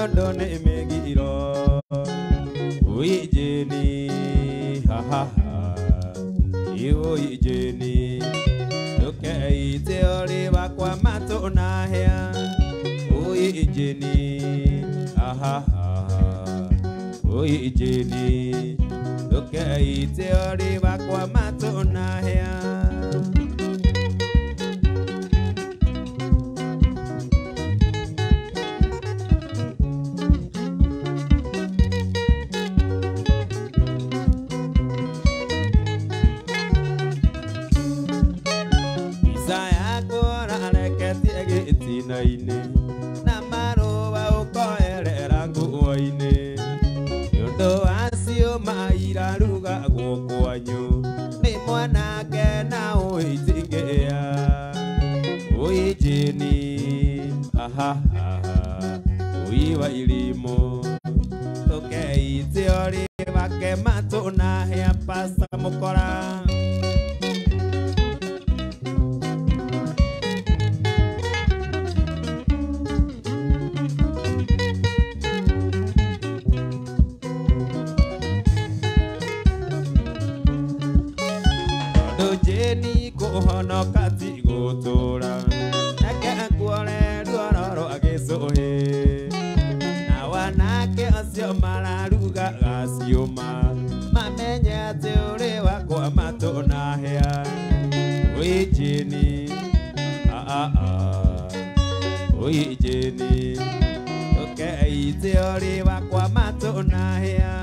ũndũ nĩ mĩgiro Uijeni ha ha ha Uijeni Ndukeite ũrĩ wakwa matũ na hĩa Uijeni ha ha ha Uijeni Ndukeite ũrĩ wakwa matũ na hĩa Gĩtina-inĩ na marũa ũkoerera nguo-inĩ nĩ ũndũ wacio mairarugagwo kwanyu nĩ mwanake na ũitingĩa Uijeni aha aha Ui wa irimũ ndũkeite ũrĩ wake matũ na hĩa pasta mũkora Jeni kũhonoka ti gũtũra nake akuore ruoro agĩcũhĩ na wanake acio mararuga gaciũma mamenye atĩ ũrĩ wakwa matũ na hĩa Uijeni ah ah ah Uijeni ndũkeite ũrĩ wakwa matũ na hĩa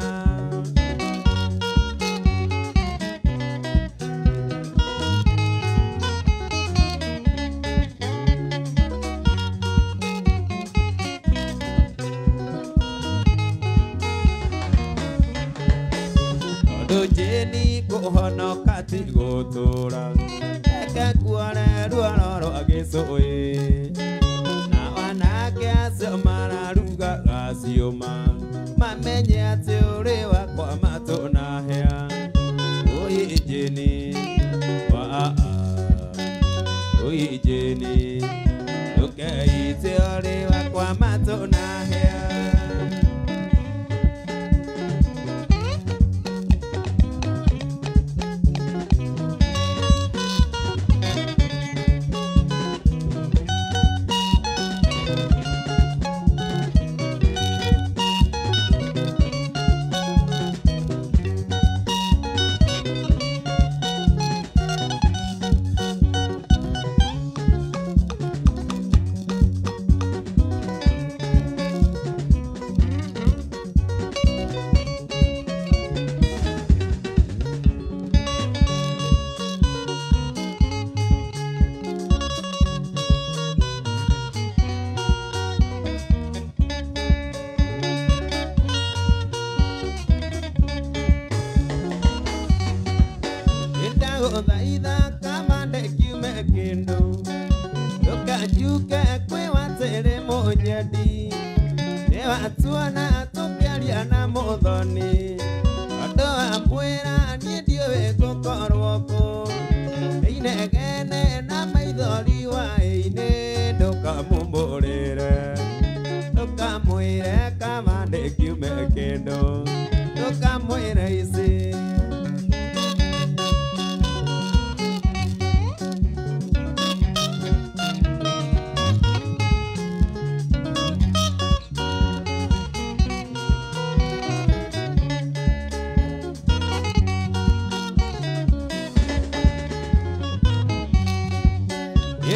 Jeni kũhonoka ti gũtũra reke kuore ruoro agĩcũĩ na wanake acio mararuga gaciũma mamenye atĩ ũrĩ wakwa matũ na hĩa Uijeni wa Uijeni ndũkeite ũrĩ wakwa matũ na hĩa Ndagũthaitha kamande kiume kĩndũ ndũkanjuke kwĩ watĩrĩ mũnyendi nĩwatuona tũkĩaria na mũthoni tondũ wamwĩra niĩ ndiũĩ ngũkorwo kũ inegene na maithori waĩ-inĩ ndũkamumbũrĩre ndũkamwĩre kamande kiume kĩndũ ndũkamwĩre ici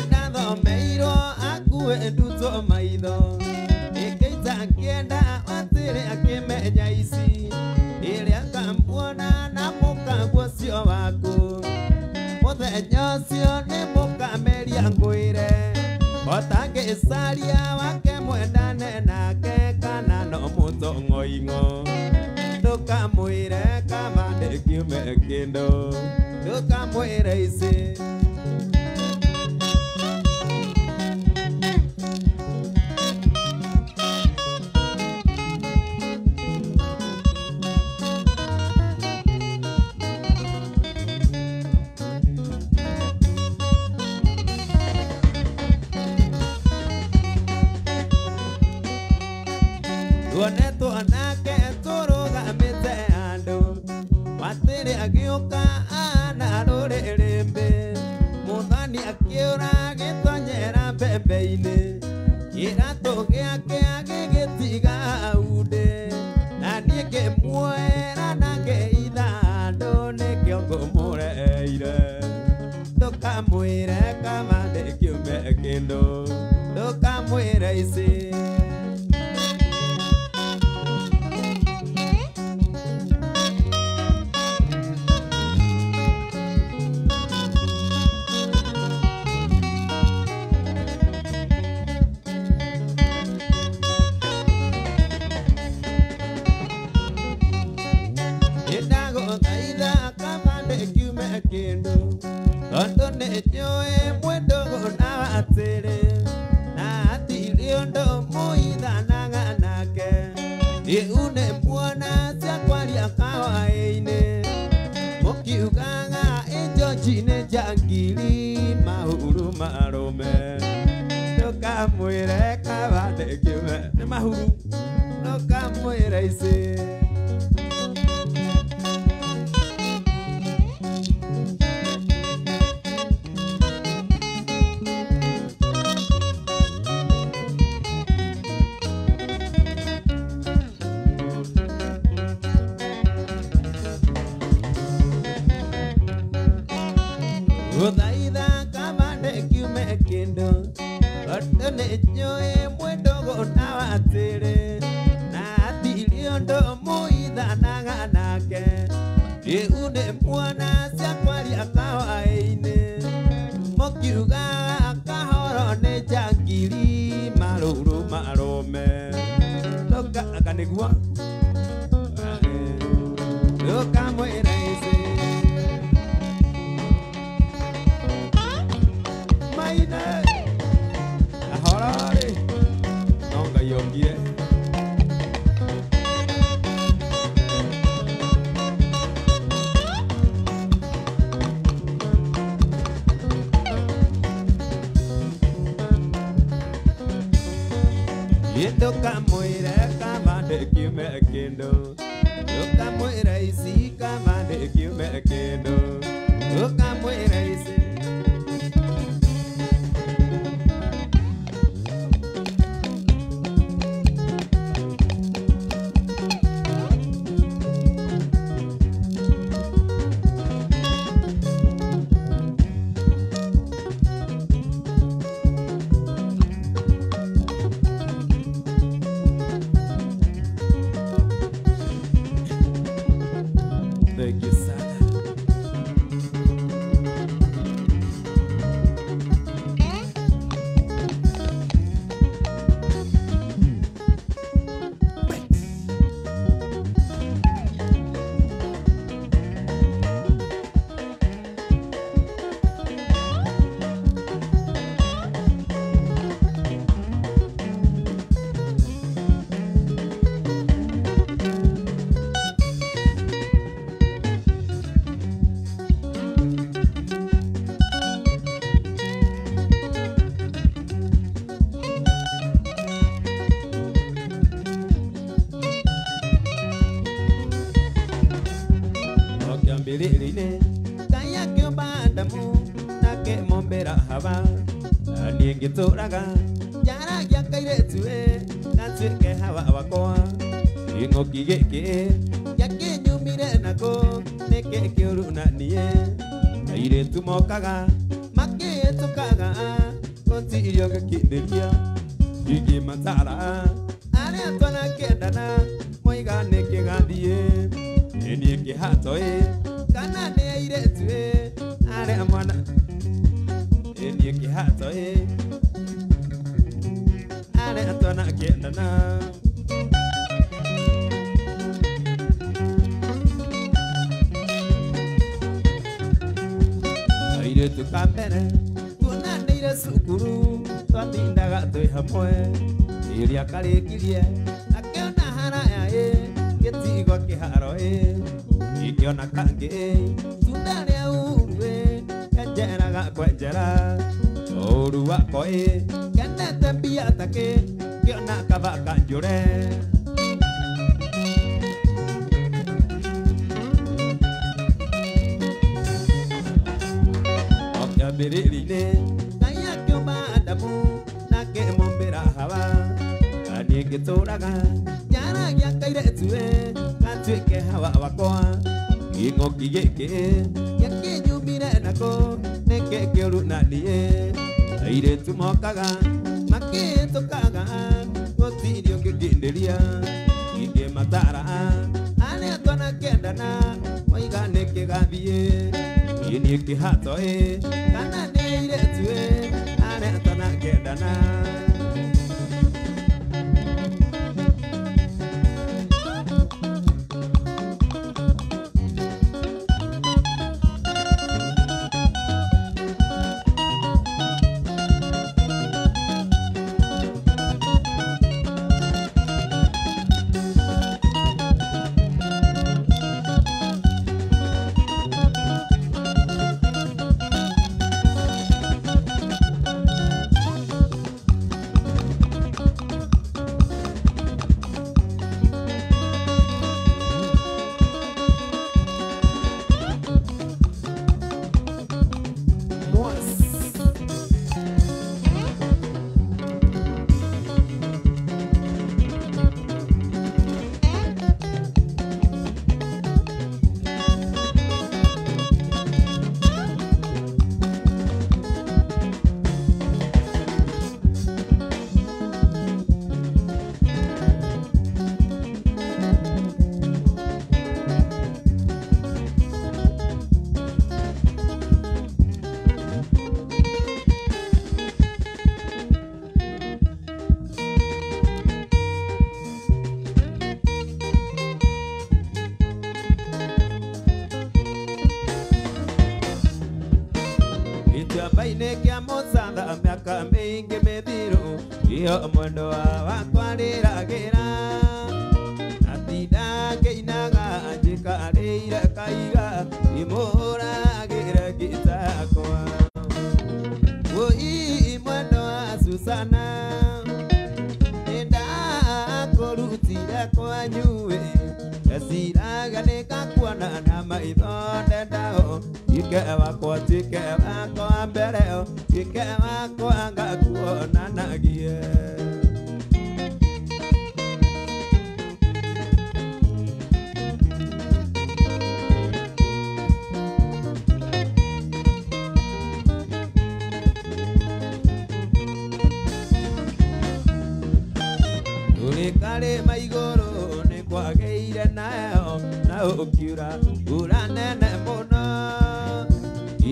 Ndathomeirwo akue ndutwo maitho ĩngĩita ngĩenda watĩrĩ akĩmenya ici ĩrĩa ngamuona na mũkaguo ũcio waku mũthenya ũcio nĩ mũkameria ngwĩre otangĩcaria wake mwendane nake kana no mũtong'oing'o ndũkamwĩre kama ndĩkiume kĩndũ ndũkamwĩre ici Ngĩmuoera na ngĩithandũ nĩkĩo ngũmũreire. Ndũkamwĩre kama ndĩkiume kĩndũ, ndũkamwĩre ici. Ndagũthaitha kama ndĩkiume kĩndũ, tondũ nĩnjũĩ mwĩndũgũ na watĩrĩ, na hatirĩ ũndũ mũithanaga nake. Rĩu nĩ muona cia kwaria kawaĩ-inĩ, mũkiugaga ĩ George nĩ njangiri mahuru marũme. Ndũkamwĩre kaba ndĩkiume nĩ mahuru, ndũkamwĩre ici. Gũthaitha kama ndĩkiume kĩndũ, tondũ nĩnjũĩ mwĩndũgũ na watĩrĩ, na hatirĩ ũndũ mũithanaga nake. Rĩu nĩ muona cia kwaria kawaĩ-inĩ, mũkiugaga kahoro nĩ njangiri marũrũ marũme. Ndũka nĩguo ndũkamwĩre ici. Maina ahorore no Ngai okire. Ndũkamwĩre kama ndĩkiume kĩndũ, ndũkamwĩre ici kama ndĩkiume kĩndũ, ndũkamwĩre ici. Thank you sana. Kĩambĩrĩria-inĩ Ngai akĩũmba Adamu na akĩmũmbĩra Hawa, na niĩ ngĩtũraga njaragia kairĩtu ĩ gatuĩke Hawa wakwa. Kĩng'ũki gĩkĩ gĩakĩnyumire nako nĩkĩ kĩũru na niĩ. Airĩtu mokaga makĩhĩtũkaga gũtirĩ ũngĩkindĩria ingĩmatara arĩa twanakĩendana moiga nĩkĩgathiĩ. Nĩ niĩ kĩhato ĩ kana nĩ airĩtu ĩ arĩa mwana, nĩ niĩ kĩhato ĩ arĩa twanakĩendana. Kairĩtu ka mbere tuonanĩire cukuru twatindaga twĩ hamwe, rĩrĩa karĩkirie akĩona haraya ĩ gĩtigwo kĩharo ĩ gĩkĩona kangĩ ĩ tunda rĩa uru ĩ kenjeraga kwenjera ũru wakwa ĩ kenete mbia takĩ kĩona kaba kanjũre. Kĩambĩrĩria-inĩ Ngai akĩũmba Adamu na akĩmũmbĩra Hawa, na niĩ ngĩtũraga njaragia kairĩtu ĩ gatuĩke Tuĩke hawa wakwa gĩng'ũki gĩkĩ gĩakĩnyumire nako nĩkĩ kĩũru na niĩ airĩtu mokaga makĩtũkaga gũtirĩ ũngĩngindĩria ingĩmatara arĩa twanakĩendana moiga nĩkĩgathiĩ niĩ niĩ kĩhato ĩ kana nĩ airĩtu ĩ arĩa twanakĩendana. Gĩtuamba-inĩ kĩa Mũsatha mĩaka mĩingĩ mĩthiru iyo mwendwa wakwa rĩragĩra atinda ngĩinaga njikarĩire kaiga imũhũragĩre ngita yakwa. Wũi mwendwa Susana nĩndakũrutire kwanyu ĩ ndeciraga nĩngakuona na maitho ndendao tuĩke wakwa tuĩke wakwa mbere tuĩke wakwa ngakuonanagie. Tũrĩ karĩma igũrũ nĩkwagĩire nayo na ũkiura mbura nene mũno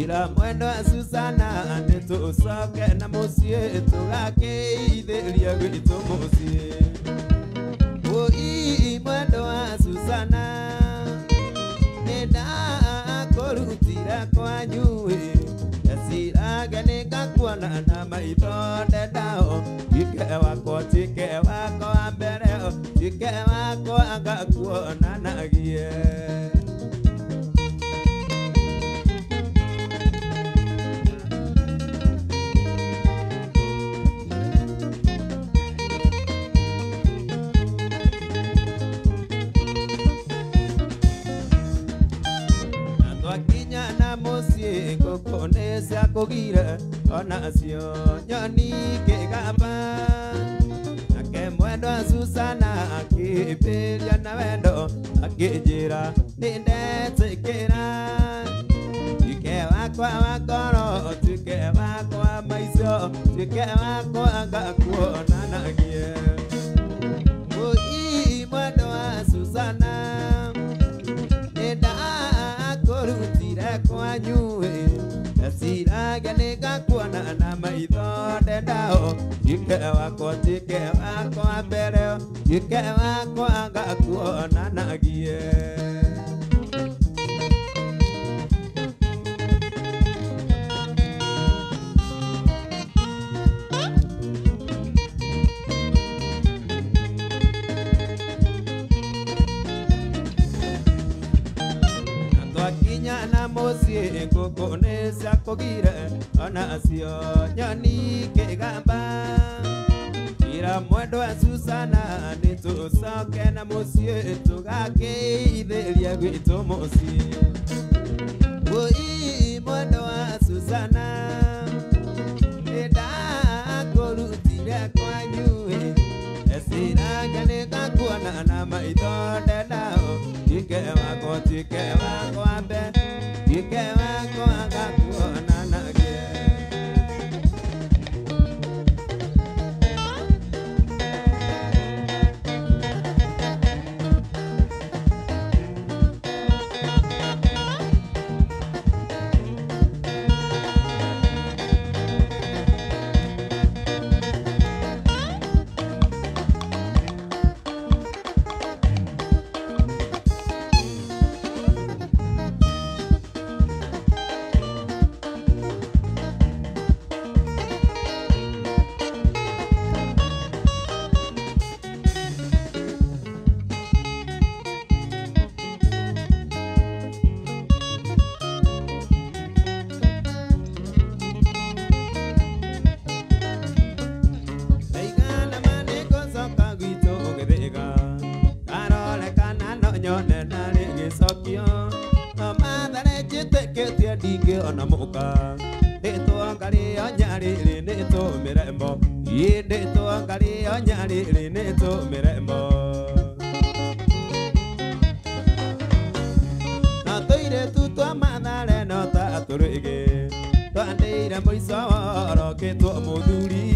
ira mwendwa Susana nĩtũcoke na mũciĩ tũgakĩithĩria gwitũ mũciĩ. Wũi mwendwa Susana nĩndakũrutire kwanyu ĩ ndeciraga nĩngakuona na maitho ndendao tuĩke wakwa tuĩke wakwa mbere tuĩke wakwa ngakuonanagie. Twakinya na mũciĩ ngũkũ nĩciakũgire onacio nyoni kĩgamba nake mwendwa Susana akĩmbĩria na wendo akĩnjĩra nĩndetĩkĩra tuĩke wakwa wa ngoro tuĩke wakwa maico tuĩke wakwa ngakuonanagie. Wũi mwendwa Susana nĩndakũrutire kwanyu ĩ ndeciraga nĩngakuona na maitho ndendao tuĩke wakwa tuĩke wakwa mbere tuĩke wakwa ngakuonanagie. Twakinya na mũciĩ ngũkũ nĩciakũgire onacio nyoni kĩgamba ira mwendwa Susana nĩtũcoke na mũciĩ tũgakĩithĩria gwitũ mũciĩ. Wũi mwendwa Susana nĩndakũrutire kwanyu ĩ ndeciraga nĩngakuona na maitho ndendao Tuĩke wakwa, tuĩke wakwa mbe, tuĩke wakwa ngakuonanagie. Ndingĩona mũka ndĩtwo ngarĩo nyarĩrĩ nĩtũ mĩrembo ĩ ndĩtwo ngarĩo nyarĩrĩ nĩtũ mĩrembo na tũirĩtu twa Mathare no ta tũrĩgĩ twandĩire mũico worokĩtwo mũthuri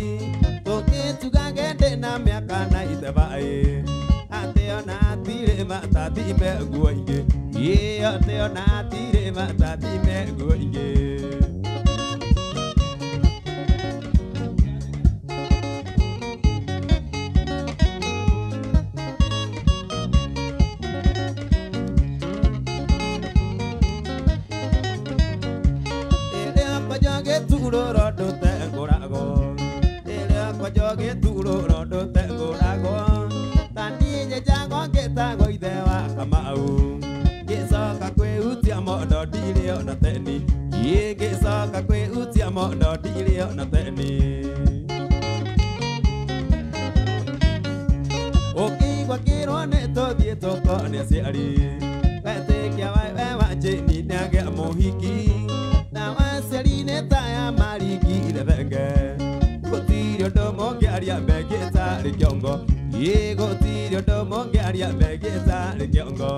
tũkĩtugage ndĩ na mĩaka na itebaĩ atĩ ona tirĩ matatime nguo ingĩ ĩ atĩ ona tirĩ matatime nguo ingĩ. Rĩrĩa kwanja gĩturũro ndũtengũragwo, rĩrĩa kwanja gĩturũro ndũtengũragwo, ta niĩ nyenjagwo ngĩtagwo ithe wa Kamau ngĩcoka kwĩhutia mondo ndirĩ ona teni ĩ ngĩcoka kwĩhutia mondo ndirĩ ona teni. Ũkĩigua kĩrwo nĩ tũthiĩ tũkone aciari wetĩkia we wa Jane nĩagĩa mũhiki na waciari nĩ taya maringire thenge gũtirĩ ũndũ mũngĩaria mengĩtarĩ kĩongo ĩ gũtirĩ ũndũ mũngĩaria mengĩtarĩ kĩongo.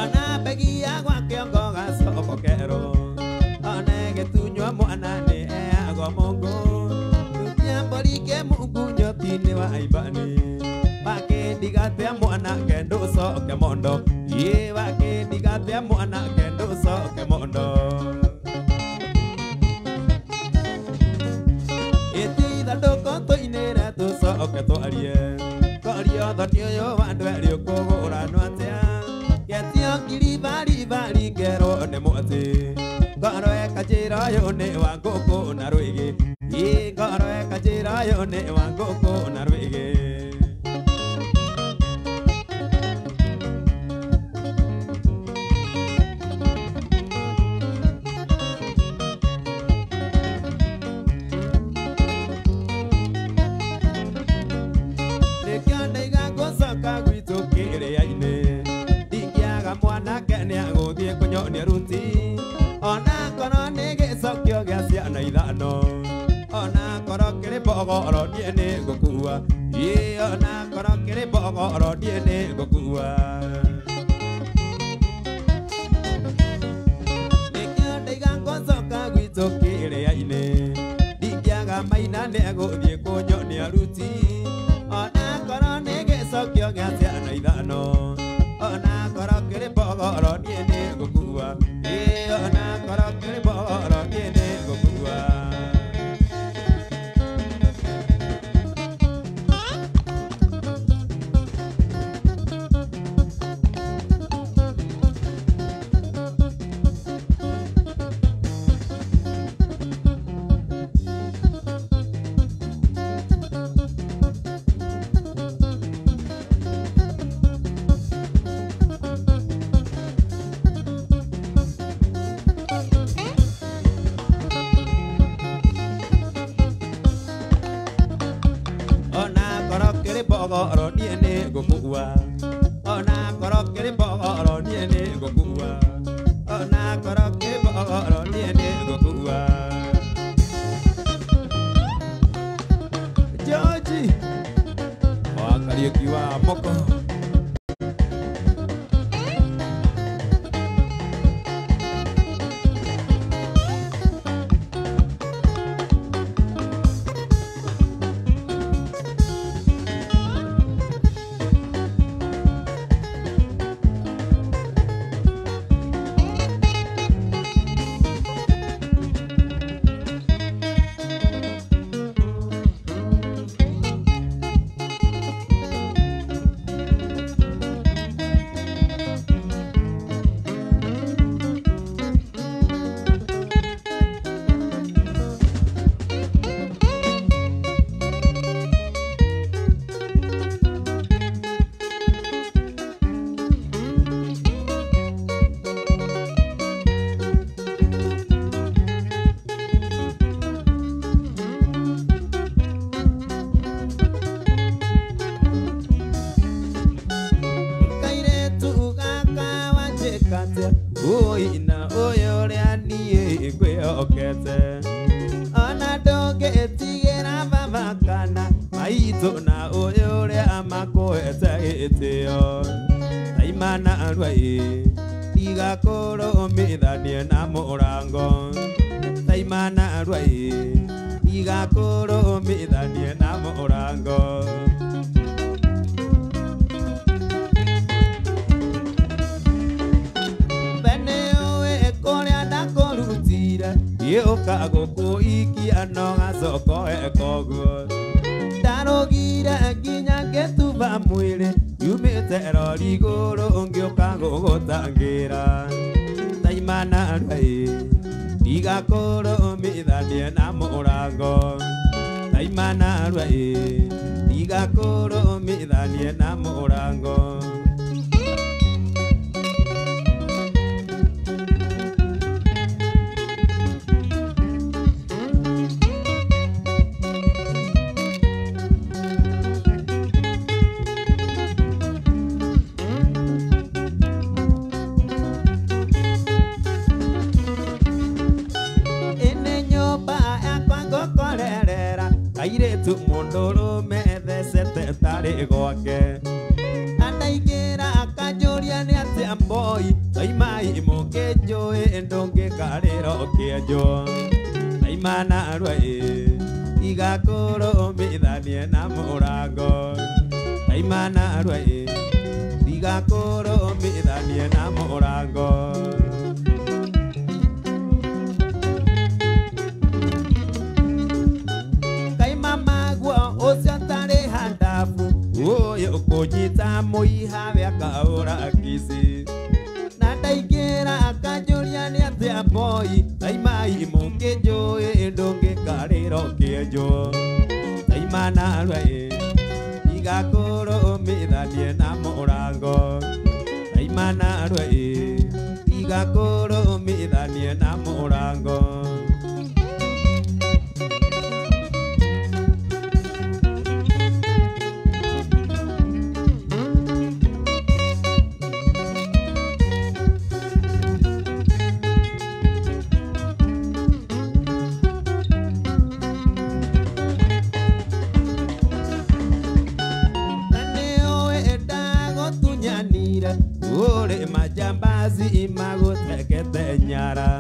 Ona mbegi ya gwa kĩongo gacoko kerũ ona ĩgĩtunywo mwana nĩ eagwo mũngũ tutia mbũri kĩmungunyoti-inĩ wa ibani wakĩndigatia mwana kendũcoke mondo ĩ wakĩndigatia mwana kendũcoke mondo. Ĩtithandũkũ tũinĩre tũcoke twarie korio thoni ũyũ wa andũ erĩ ũkũgũranwo atĩa getio ngiri baribari ngerwo nĩ mwatĩ ngoro ĩkanjĩra ũyũ nĩ wa ngũkũ na rwĩgĩ ĩ ngoro ĩkanjĩra ũyũ nĩ wa ngũkũ na rwĩgĩ. Nĩkĩo ndaiga ngũcoka gwitũ kĩrĩa-inĩ ndingĩaga mwanake nĩagũthiĩ kũnyonia ruti ona korwo nĩ gĩcokio gĩa ciana ithano ona korwo kĩrĩ mbogoro niĩ nĩ ngũkua ĩ ona korwo kĩrĩ mbogoro niĩ nĩ ngũkua. Nĩkĩo ndaiga ngũcoka gwitũ kĩrĩa-inĩ ndingĩaga maina nĩegũthiĩ kũnyonia ruti ona korwo nĩ gĩcokio gĩa ciana ithano ona korwo kĩrĩ mbogoro niĩ nĩ ngũkua ĩ ona korwo kĩrĩ mbogoro niĩ nĩ ngũkua. ngũkua ona korwo kĩrĩ mbogoro niĩ nĩ ngũkua ona korwo kĩrĩ mbogoro niĩ nĩ ngũkua. George wa Kariũki wa Moko. Ina ũyũ ũrĩa niĩ ngwĩhokete ona ndũngĩtigĩra baba kana maitũ na ũyũ ũrĩa makũhete gĩtĩo taimana arua ĩ ndigakũrũmithanie na mũrango taimana arua ĩ ndigakũrũmithanie na mũrango. Gĩũka gũkũikia no gacokoe koguo ndarũgire nginya ngĩtuba mwĩrĩ yumĩte rori igũrũ ngĩũka gũgũtangĩra taimana arua ĩ ndigakũrũmithanie na mũrango taimana arua ĩ ndigakũrũmithanie na mũrango. Kairĩtu mũndũrũme thecete tarĩ gwake andaingĩra akanjũria nĩ atĩa mboi taimai mũkĩnjũĩ ndũngĩkarĩra ũkĩenjwo taimana arua ĩ ndigakũrũmithanie na mũrango taimana arua ĩ ndigakũrũmithanie na mũrango. Ũcio tarĩ handabu ũyũ ũkũnyita mũihawe akaũra kici na ndaingĩra akanjũria nĩ atĩa mboi taimai mũkĩnjũĩ ndũngĩkarĩra ũkĩenjwo taimana arua ĩ ndigakũrũmithanie na mũrango taimana arua ĩ ndigakũrũmithanie na mũrango. Uri majambazi magũtekete nyara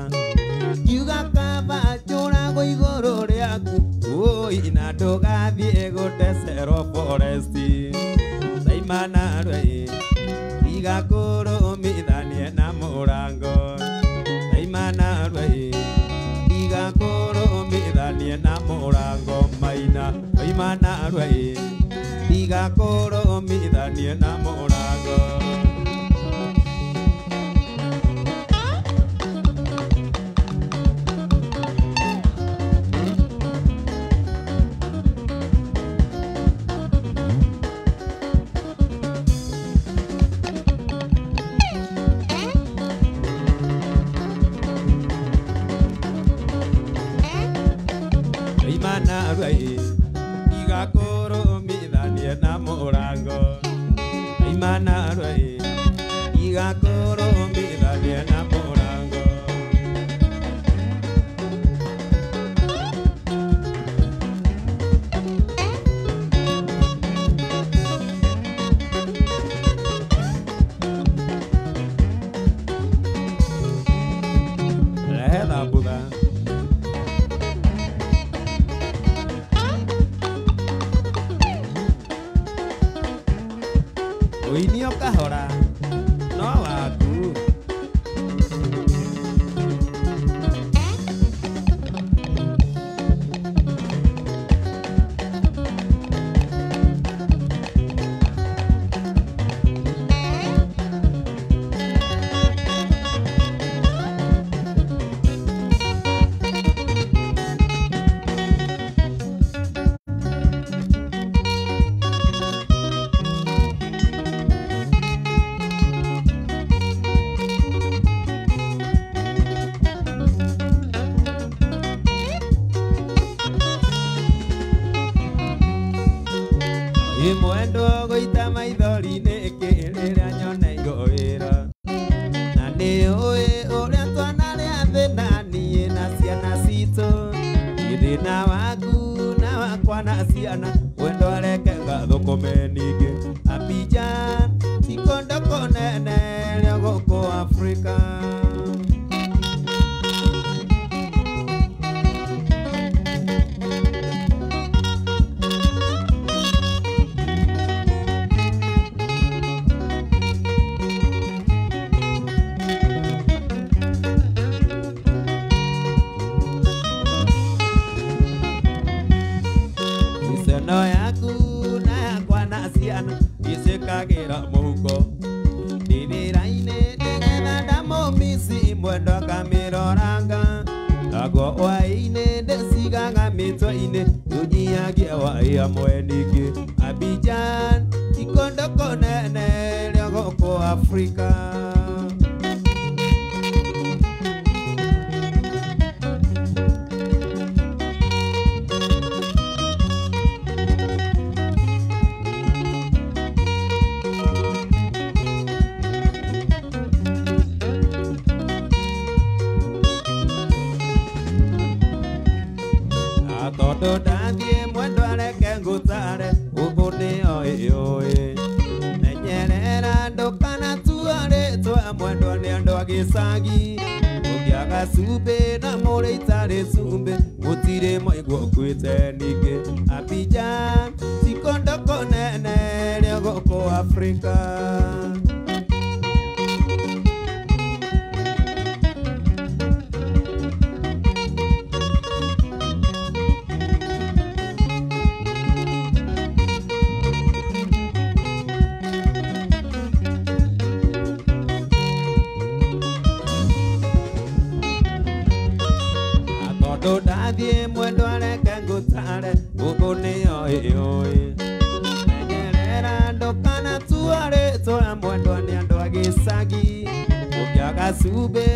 ngiuga kaba njũragwo igũrũ rĩaku ũi na ndũgathiĩ gũtecerwo foresti taimana arua ĩ ndigakũrũmithanie na mũrango taimana arua ĩ ndigakũrũmithanie na mũrango maina taimana arua ĩ ndigakũrũmithanie na mũrango. Taimana arua ĩ ndigakũrũmithanie na mũrango. Imana rwe Igakurumithania na mũrango. Rehe thambutha. Ũinio kahora no waku. Mwendo gũita maithori nĩkĩ rĩrĩa nyoneirwo wĩra. Na nĩũĩ ũrĩa twanarĩa thĩna niĩ na ciana citũ. Thĩna waku na wakwa na ciana wendo areke ngathũkũme ningĩ. Abidjan ti kũndũ kũnene rĩo gũkũ Afrika. Mĩceno yaku na yakwa na ciana icĩkagĩra mũhuko. Ndĩ wĩra-inĩ nĩgetha ndamũmici mwendo akamĩroranga. Naguo hwaĩ-inĩ ndĩcigaga mĩtwe-inĩ tũnyihagie hwaĩ hamwe ningĩ. Abidjan ti kũndũ kũnene rĩo gũkũ Afrika. Tondũ ndathiĩ mwendo areke ngũtare ũguo nĩo ĩũĩ. Menyerera ndũkanatua rĩtwa mwendwa nĩ andũ a gĩcagi. Ũngĩaga cumbĩ na mũrĩ itarĩ cumbĩ gũtirĩ mwaigua ũkuĩte ningĩ. Abidjan ti kũndũ kũnene rĩo gũkũ Afrika. Tondũ ndathiĩ mwendo areke ngũtare ũguo nĩo ĩũĩ. Menyerera ndũkanatua rĩtwa mwendwa nĩ andũ a gĩcagi. Ũngĩaga cumbĩ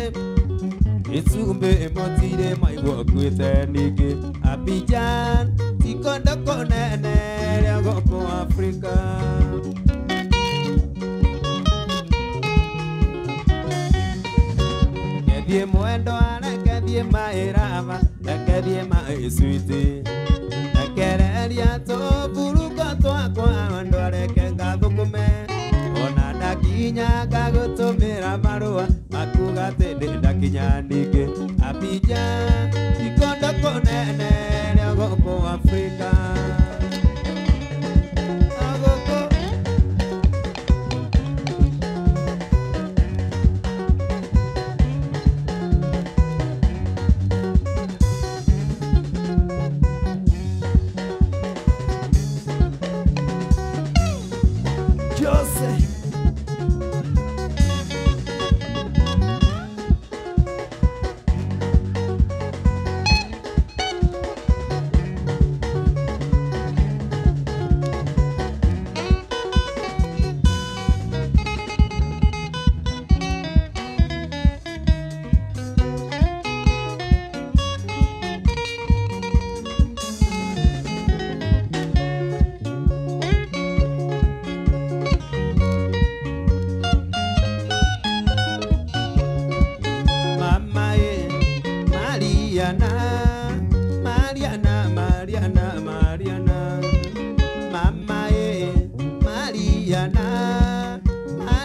ĩcumbĩ mũtirĩ maigua ũkuĩte ningĩ. Abidjan ti kũndũ kũnene rĩo gũkũ Afrika. Kethiĩ mwendwa reke thiĩ maĩraba reke thiĩ maĩcuiti. Rekereria tũburuko twakwa mwendwa areke ngathũkũme. Ona ndakinya ngagũtũmĩra marũa makuga atĩ ndĩ ndakinya ningĩ. Abidjan ti kũndũ kũnene rĩo gũkũ Afrika. Gũkũ Jose.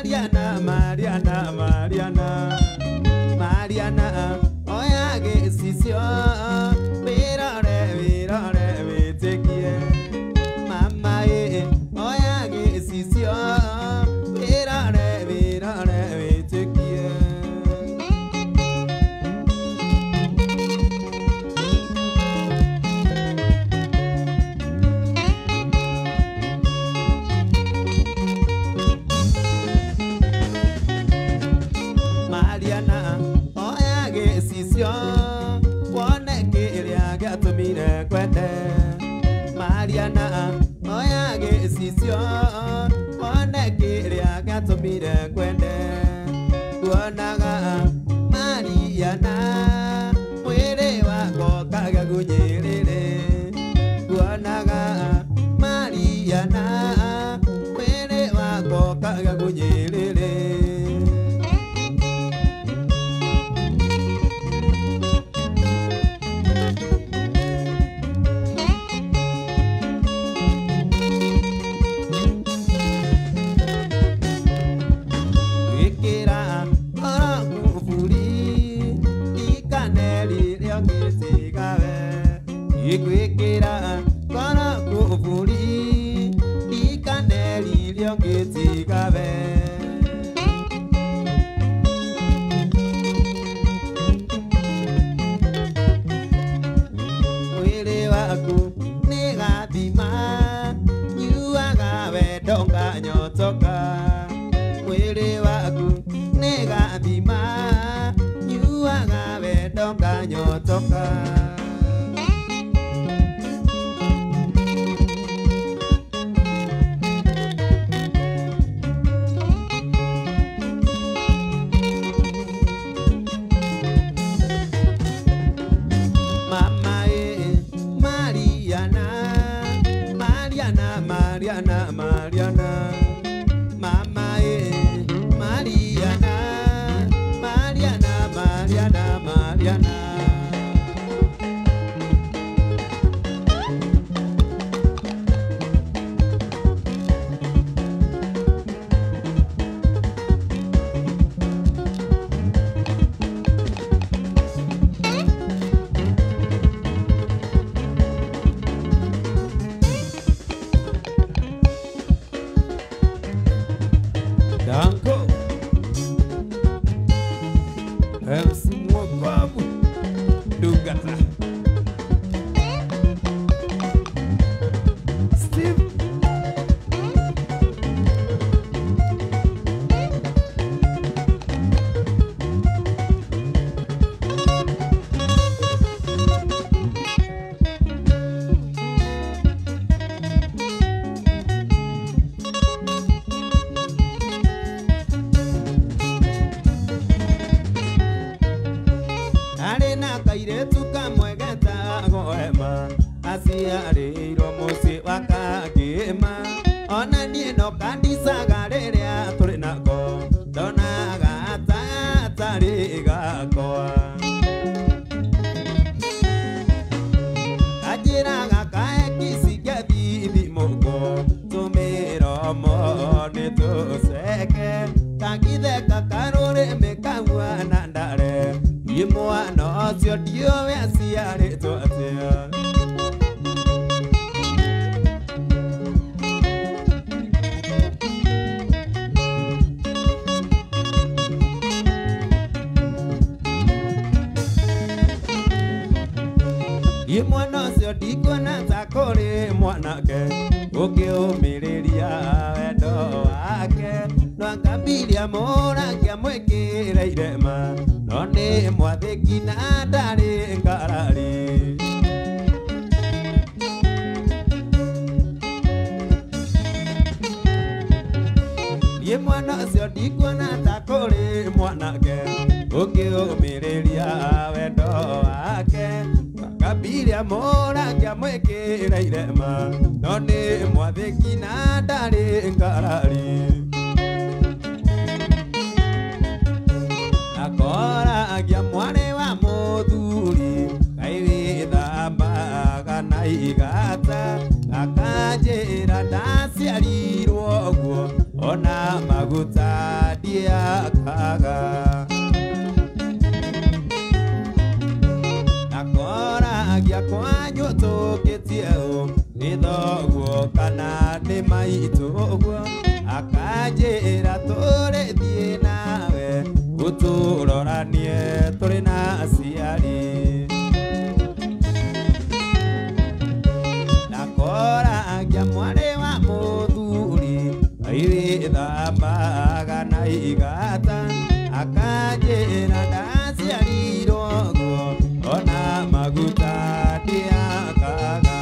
Mariana Mariana Mariana Mariana oya gĩcicio wĩrore wĩrore wĩtĩkie mama ĩ oya gĩcicio wĩrore wĩrore wĩtĩkie. Mariana oya gĩcicio wone kĩrĩa gĩatũmire ngwende Mariana oya gĩcicio wone kĩrĩa gĩatũmire ngwende kuonaga Mariana mwĩrĩ wakwa ũkagagunyĩrĩrĩ kuonaga Mariana mwĩrĩ wakwa ũkagagunyĩrĩrĩ. Gwĩkĩra ngoro kuburi ikaneri rĩo ngĩtigawe gwĩkĩra ngoro kuburi ikaneri rĩo ngĩtigawe. Mwĩrĩ waku nĩ gathima nyuaga wendo nganyotoka mwĩrĩ waku nĩ gathima nyuaga wendo nganyotoka. Mama e Mariana Mariana Mariana Mariana Mama e Mariana Mariana Mariana Mariana. Danko MC Mwokovu Dugata Steve Arĩ na kairĩtu kamwe getagwo Emma aciarĩirwo mũciĩ wa Kangĩma ona niĩ no kandicaga rĩrĩa tũrĩ nako ndonaga ta gatarĩ gakwa kanjĩraga kae kicinge thithimũkwo tũmĩromo nĩ tũceke kangĩtheka karũrĩmĩ kahuana ndare niĩ mwana ũcio ndiũĩ aciarĩtwo atĩa. Niĩ mwana ũcio ndikuona ta kũrĩ mwanake ũngĩũmĩrĩria wendo wake no angambiria mũrangi amwĩkĩre irema no nĩ mwathĩki na ndarĩ ngarari. Niĩ mwana ũcio ndikuona ta kũrĩ mwanake ũngĩũmĩrĩria wendo wake Kabiria mũrangi amwĩkĩre irema no nĩ mwathĩki na ndarĩ ngarari. Akoragia mwarĩ wa mũthuri kaĩ wĩthambaga na igata akanjĩra ndaciarirwo ũguo ona maguta ndiakaga Nakoragia kwanyu tũkĩtie ũ nĩ thoguo kana nĩ maitũ ũguo akanjĩra tũrĩthiĩ nawe ũtũroranie tũrĩ na aciari Nakoragia mwarĩ wa mũthuri airĩthambaga na igata akanjĩra ndaciarirwo ũguo ona maguta ndiakaga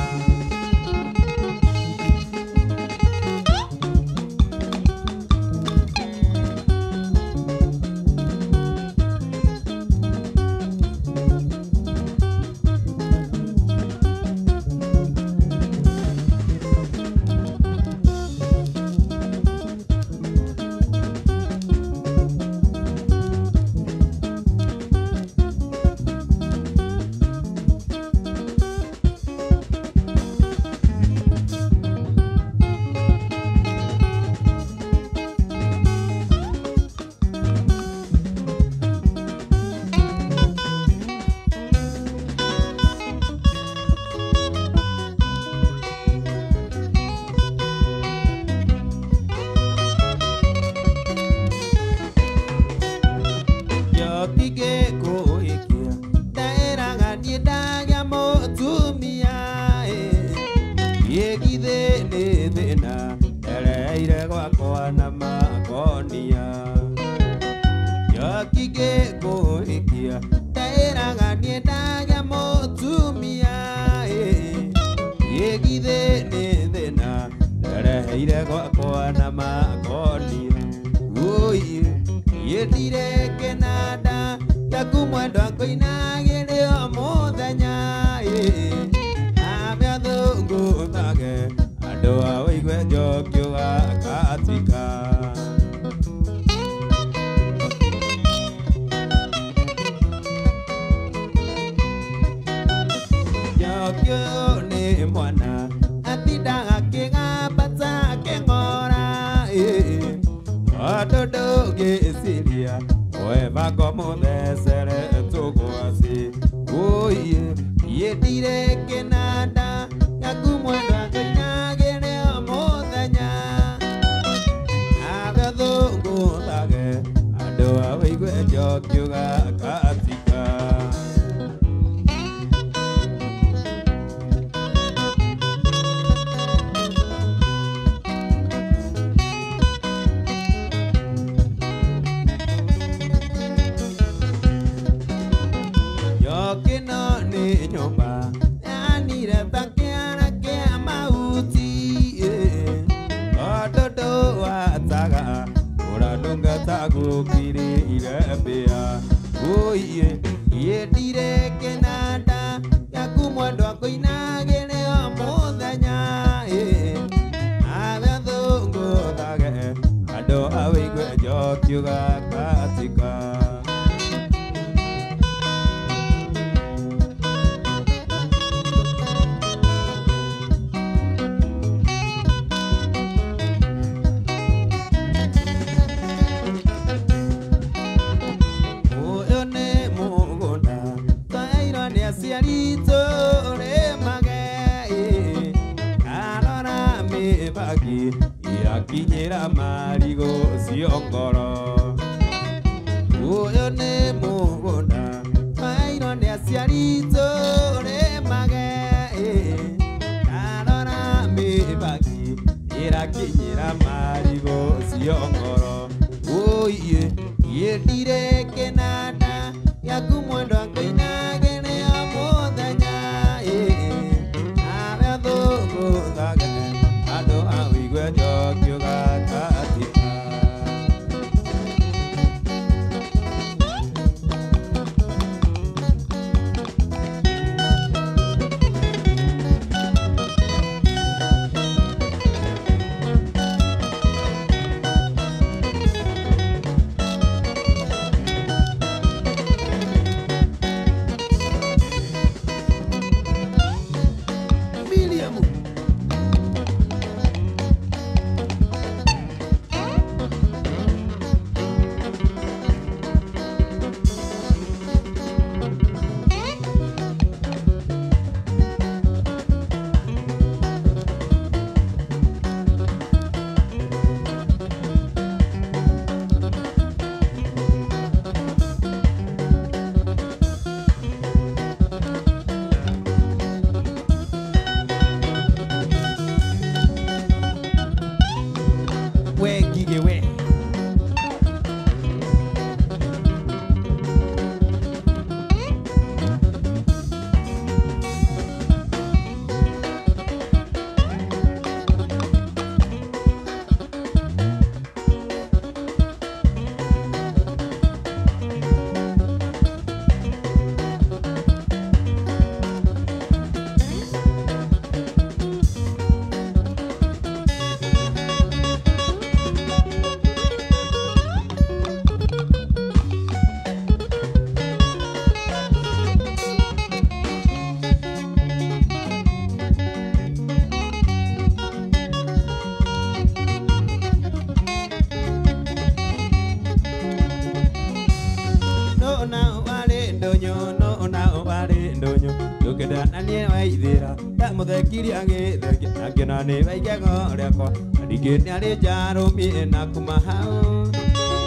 Tukĩendana niĩ waithĩra ndamũthekirie agĩthengia na ngĩona nĩ waigego rĩakwa na ningĩ nĩarĩ njarũmie na kuma hau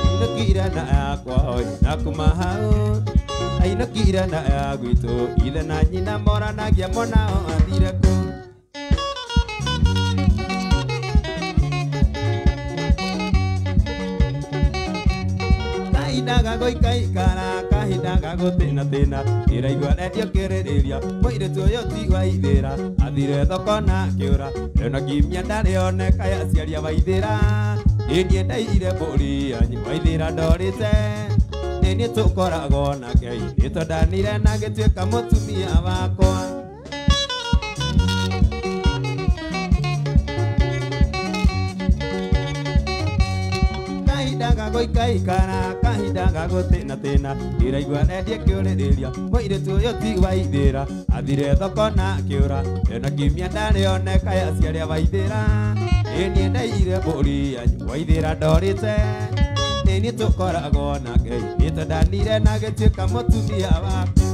ainũkire na yakwa oi na kuma hau ainũkire na ya gwitũ ithe na nyina moranagia monao athire kũ. Kahinda gagũikaikara kahinda gagũtĩna-tĩna ndĩraigua rendio kĩrĩrĩria mũirĩtu ũyũ ti waithĩra athire thoko na akĩũra ĩno kimia ndarĩ oneka aciari a waithĩra ĩ niĩ ndaiyire mbũri yanyu waithĩra ndorĩte nĩ niĩ tũkoragwo nake nĩ twendanire na ngĩtuĩka mũtumia wakwa. Kahinda gagũikaikara kahinda gagũtĩna-tĩna ndĩraigua rendio kĩũrĩrĩria mũirĩtu ũyũ ti waithĩra athire thoko na akĩũra ĩno kimia ndarĩ oneka aciari a waithĩra ĩ niĩ ndaiyire mbũri yanyu waithĩra ndorĩte nĩ niĩ tũkoragwo nake nĩ twendanire na ngĩtuĩka mũtumia wakwa.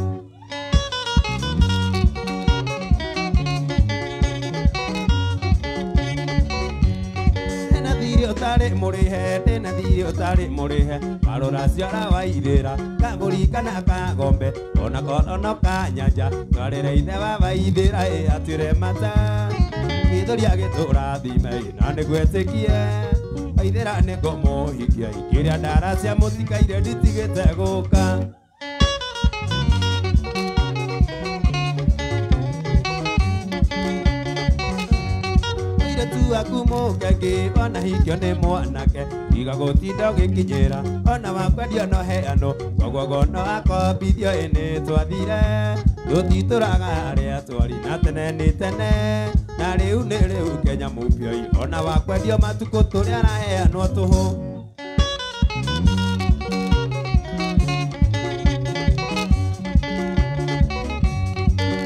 Ũtarĩ mũrĩhe ndĩna thiirĩ ũtarĩ mũrĩhe marũra ciora waithĩra kabũri kana kagombe ona korwo no kanyanja twarĩre ithe wa waithĩra ĩ atuĩre mata gĩthũria gĩtũrathime na nĩgwĩtĩkie waithĩra nĩngũmũhikia kĩrĩa ndara cia mũtikaire nditigĩte gũka. Mũirĩtu waku mũkengi ona hikio nĩ mwanake tiga gũtinda ũgĩkinyĩra ona wakwendio no heanwo koguo no akombithio ĩ nĩ twathire tũtitũraga arĩa twari na tene nĩ tene na rĩu nĩ rĩu Kenya mũpioi ona wakwendio matukũ tũrĩa araheanwo tũhũ.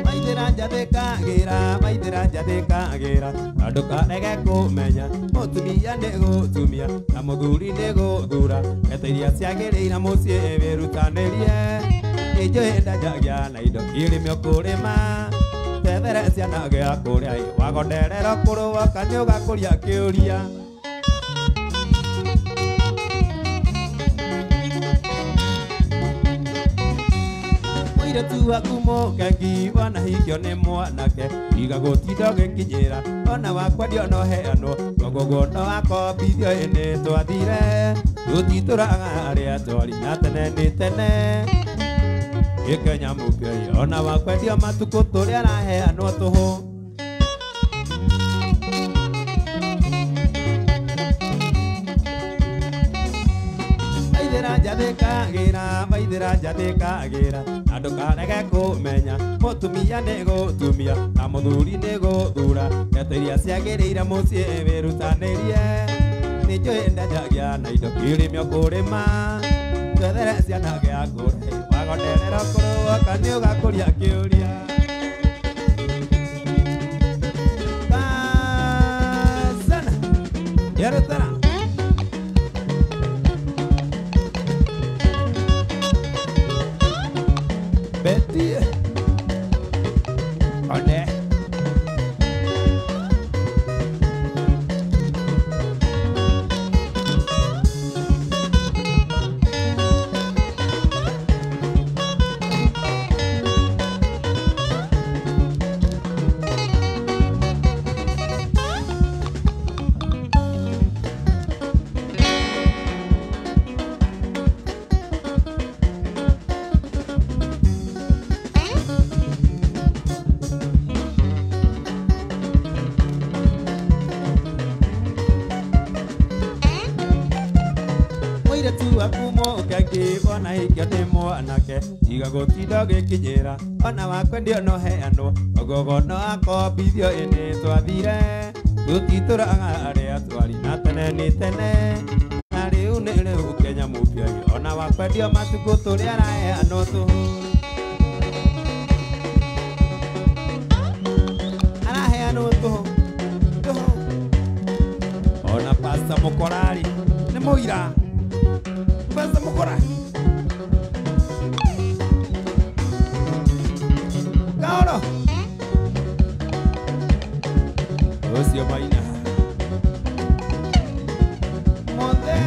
Waithĩra njathĩkagĩra waithĩra njathĩkagĩra na ndũkarege kũmenya mũtumia nĩ gũtumia na mũthuri nĩ gũthura mbeca iria ciagĩrĩire mũciĩ wĩrutanĩrie nĩnjũĩ ndanjagia na indo irĩme ũkũrĩma tethere ciana gĩa kũrĩa wagonderera ũkũrũ woka nĩũgakũria kĩũria. Mũirĩtu waku mũkengi ona hikio nĩ mwanake tiga gũtinda ũgĩkinyĩra ona wakwendio no heanwo koguo no akombithio ĩ nĩ twathire tũtitũraga arĩa twari na tene nĩ tene ĩ Kenya mũpioi ona wakwendio matukũ tũrĩa araheanwo tũhũ. Waithĩra njathĩkagĩra waithĩra njathĩkagĩra na ndũkarege kũmenya mũtumia nĩ gũtumia na mũthuri nĩ gũthura mbeca iria ciagĩrĩire mũciĩ wĩrutanĩrie nĩnjũĩ ndanjagia na indo irĩme ũkũrĩma twethere ciana gĩa kũrĩa wagonderera ũkũrũ woka nĩũgakũria kĩũria. Pasana yarutara Betty One Mũirĩtu waku mũkengi ona hikio nĩ mwanake tiga gũtinda ũgĩkinyĩra ona wakwendio no heanwo ogogo no akombithio ĩ nĩ twathire tũtitũraga arĩa twari na tene nĩ tene na rĩu nĩ rĩu Kenya mũpioi ona wakwendio matukũ tũrĩa araheanwo tũhũ araheanwo tũhũ tũhũ ona pasta mũkorari nĩ mũira Pasta mũkora Kaoro ũcio maina mothe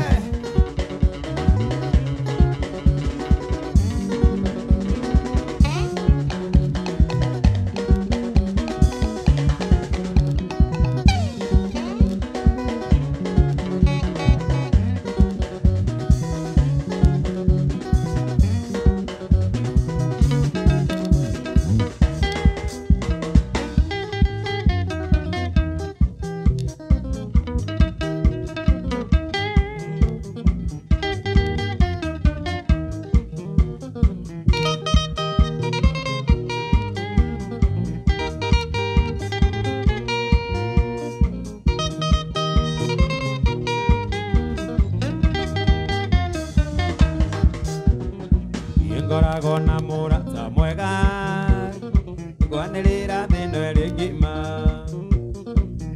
ngoragwo na mũrata mwega ngwanĩrĩra thĩna ĩrĩ ng'ima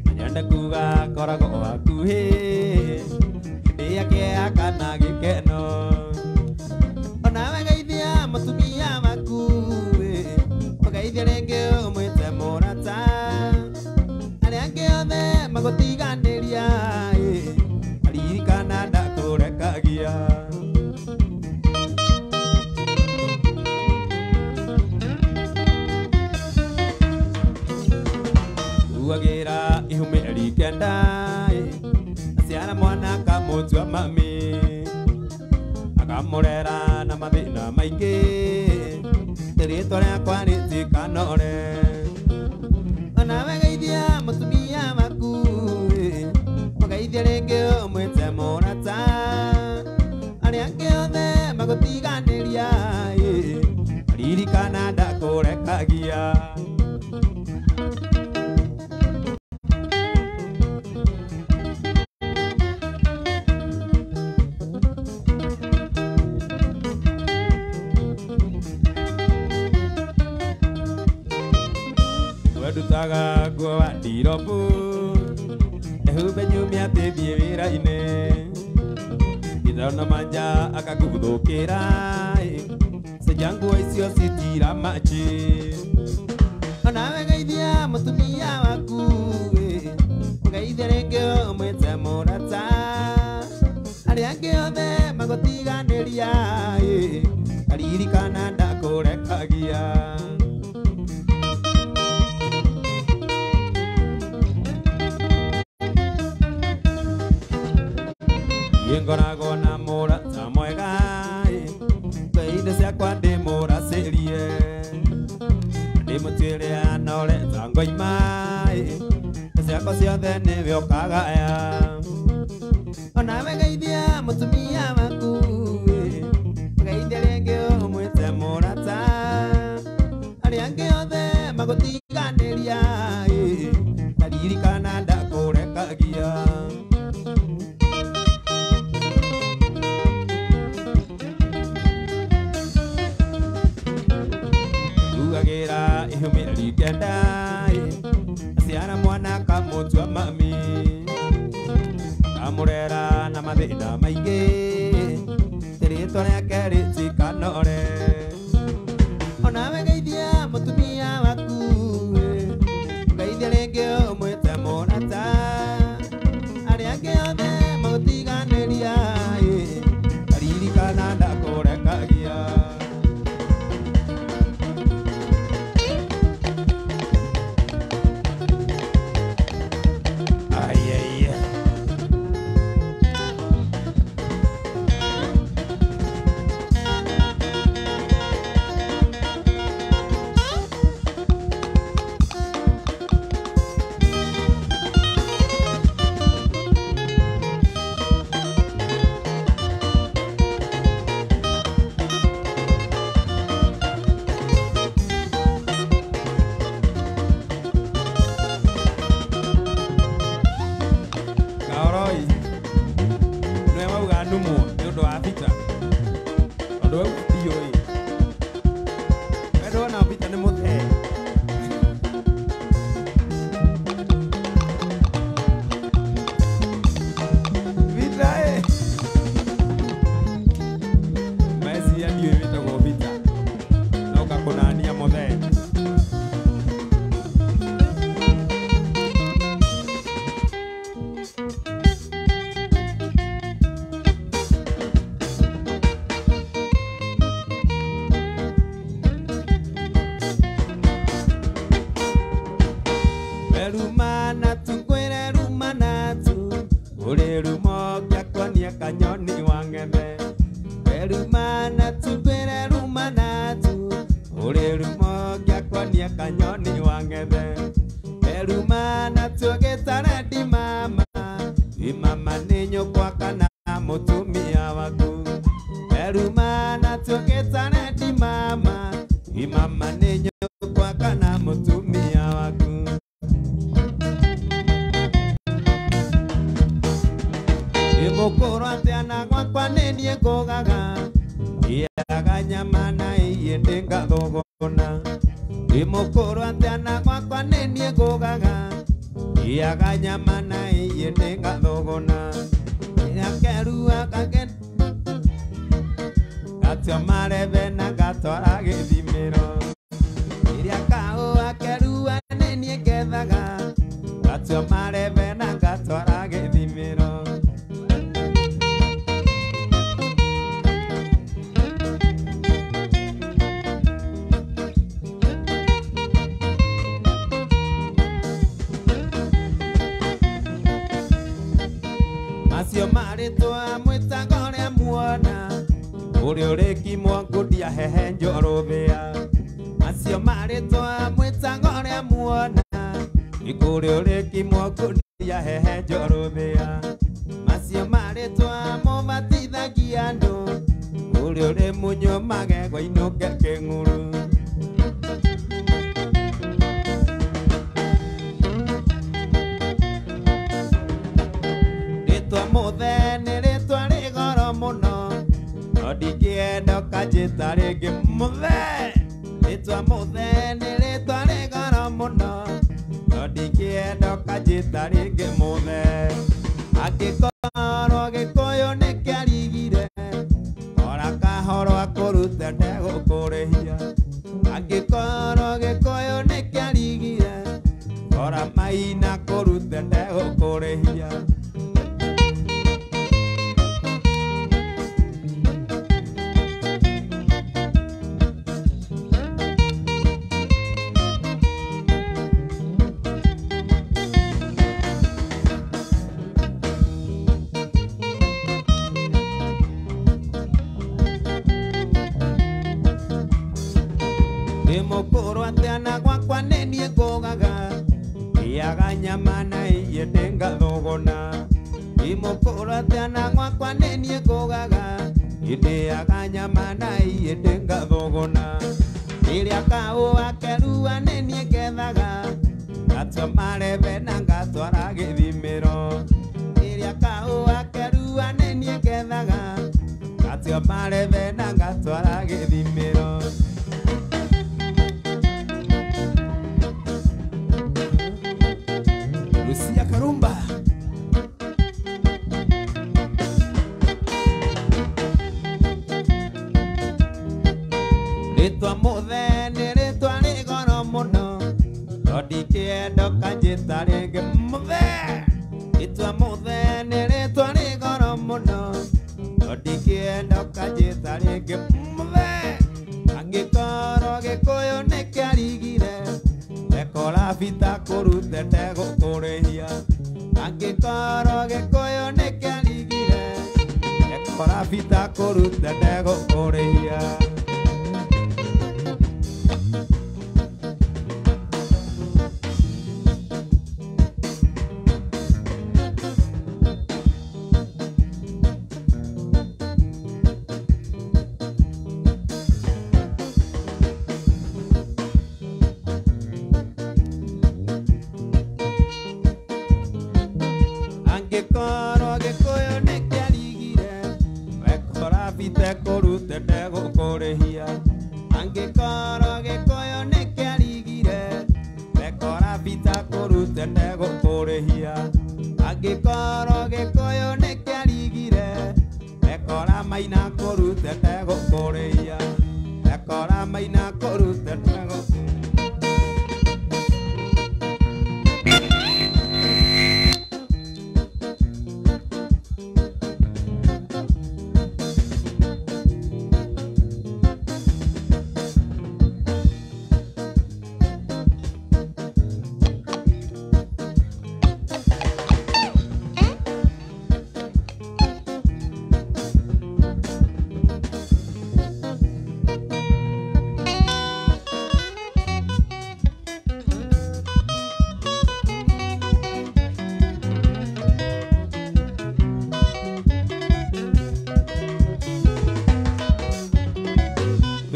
na nyende kuga ngoragwo hakuhĩ hĩndĩ ya kĩeha kana gĩkeno onawe geithia mũtumia waku ũgeithie rĩngĩ ũmwĩte mũrata arĩa angĩ othe magũtiganĩria ririkana ndakũrekagia. Uagira ihume rikenda aciara mwana akamutua mami akamũrera na mathĩna maingĩ rĩtwa rĩakwa rĩtikanore onawe geithia mũtumia waku ũgeithie rĩngĩ ũmwĩte mũrata arĩa angĩ othe magũtiganĩria ririkana ndakũrekagia. Ndutaga nguo wa ndirobu ehumbe nyumia tĩthiĩ wĩra-inĩ gĩthono manja akaguthũkĩra cenjia nguo icio citira machi onawe geithia mũtumia waku ũgeithie rĩngĩ ũmwĩte mũrata arĩa angĩ othe magũtiganĩria ririkana ndakũrekagia. Ngoragwo na mũrata mwega indo ciakwa ndĩmũracĩrie ndĩmũtuĩre anore ta ngoima ciakwa ciothe nĩwe ũkagaya onawe geithia mũtumia waku ũgeithie rĩngĩ ũmwĩte mũrata arĩa angĩ othe magũtiganĩria ririkana ndakũrekagia. Uagira ihume rikenda aciara mwana akamutua mami akamũrera na mathĩna maingĩ rĩtwa rĩake rĩtikanore onawe geithia mũtumia waku ũgeithie rĩngĩ ũmwĩte mũrata arĩa angĩ othe magũtiganĩria ririkana ndakũrekagia. Numwo nĩ ũndũ wa Peter tondũ we ndiũĩ we ndwona Peter nĩ mũthee. Peter ĩ meciria ndiũĩ wĩtagwo Peter no ngakũnania mũthee. kanyoni wa ng'ethe Werumana tu kwĩre rumana tu ũrĩ rumo ngĩakwania kanyoni wa ng'ethe Werumana tu gĩtare mama Imama nĩ nyũkwa kana mũtumia waku Werumana tu gĩtare mama Imama nĩ nyũkwa kana mũtumia waku Mũkũrũ atĩa na gwakwa nĩ niĩ ngũgaga Ndĩaga nyama na iĩ ndĩngathũgũna Mũkũrũ atĩa na gwakwa nĩ niĩ ngũgaga Ndĩaga nyama na iĩ ndĩngathũgũna Nyakerua kage Gatua marebe na gatwara gĩthimĩro Rĩrĩa kahũa kerua nĩ niĩ ngethaga Gatua marebe na gatwara gĩthimĩro Macio marĩtwa mwĩtago ũrĩa muona ũrĩa ũrĩkimwo ngũndia hehe njorũthĩa Macio marĩtwa mwĩtago ũrĩa muona ũrĩa ũrĩkimwo ngũndia hehe njorũthĩa Macio marĩtwa mũbatithagia andũ ũrĩa ũrĩ mũnyũ magego inũke kĩng'uru Rĩtwa mũthe nĩ rĩtwa rĩ goro mũno no ndingĩenda ũkanjĩta rĩngĩ mũthe Rĩtwa mũthe nĩ rĩtwa rĩ goro mũno no ndingĩenda ũkanjĩta rĩngĩ mũthe Angĩkorwo Gĩkũyũ nĩ kĩarigire ora kahoro akũrute ndegũkũrĩhia Angĩkorwo Gĩkũyũ nĩ kĩarigire ora maina kũrute ndegũkũrĩhia Mũkũrũ atĩa na gwakwa nĩ niĩ ngũgaga Ndĩaga nyama na iĩ ndĩngathũgũna Mũkũrũ atĩa na gwakwa nĩ niĩ ngũgaga Ndĩaga nyama na iĩ ndĩngathũgũna Rĩrĩa kahũa kerua nĩ niĩ ngethaga Ngatua marebe na ngatwara gĩthimĩro Rĩrĩa kahũa kerua nĩ niĩ ngethaga Ngatua marebe na ngatwara gĩthimĩro Lucia Karumba Rĩtwa mũthe nĩ rĩtwa rĩ goro mũno no ndingĩenda ũkanjĩta rĩngĩ mũthe Rĩtwa mũthe nĩ rĩtwa rĩ goro mũno no ndingĩenda ũkanjĩta rĩngĩ mũthe Angĩkorwo Gĩkũyũ nĩ kĩarigire Ekora bita kũrute ndegũkũrĩhia Angĩkorwo Gĩkũyũ nĩ kĩarigire Ekora bita kũrute ndegũkũrĩhia Angĩkorwo Gĩkũyũ nĩ kĩarigire wekora bite kũrute ndegũkũrĩhia Angĩkorwo Gĩkũyũ nĩ kĩarigire wekora bita kũrute ndegũkũrĩhia Angĩkorwo Gĩkũyũ nĩ kĩarigire wekora maina kũrute ndegũkũrĩhia Wekora maina kũrute ndegũkũrĩhia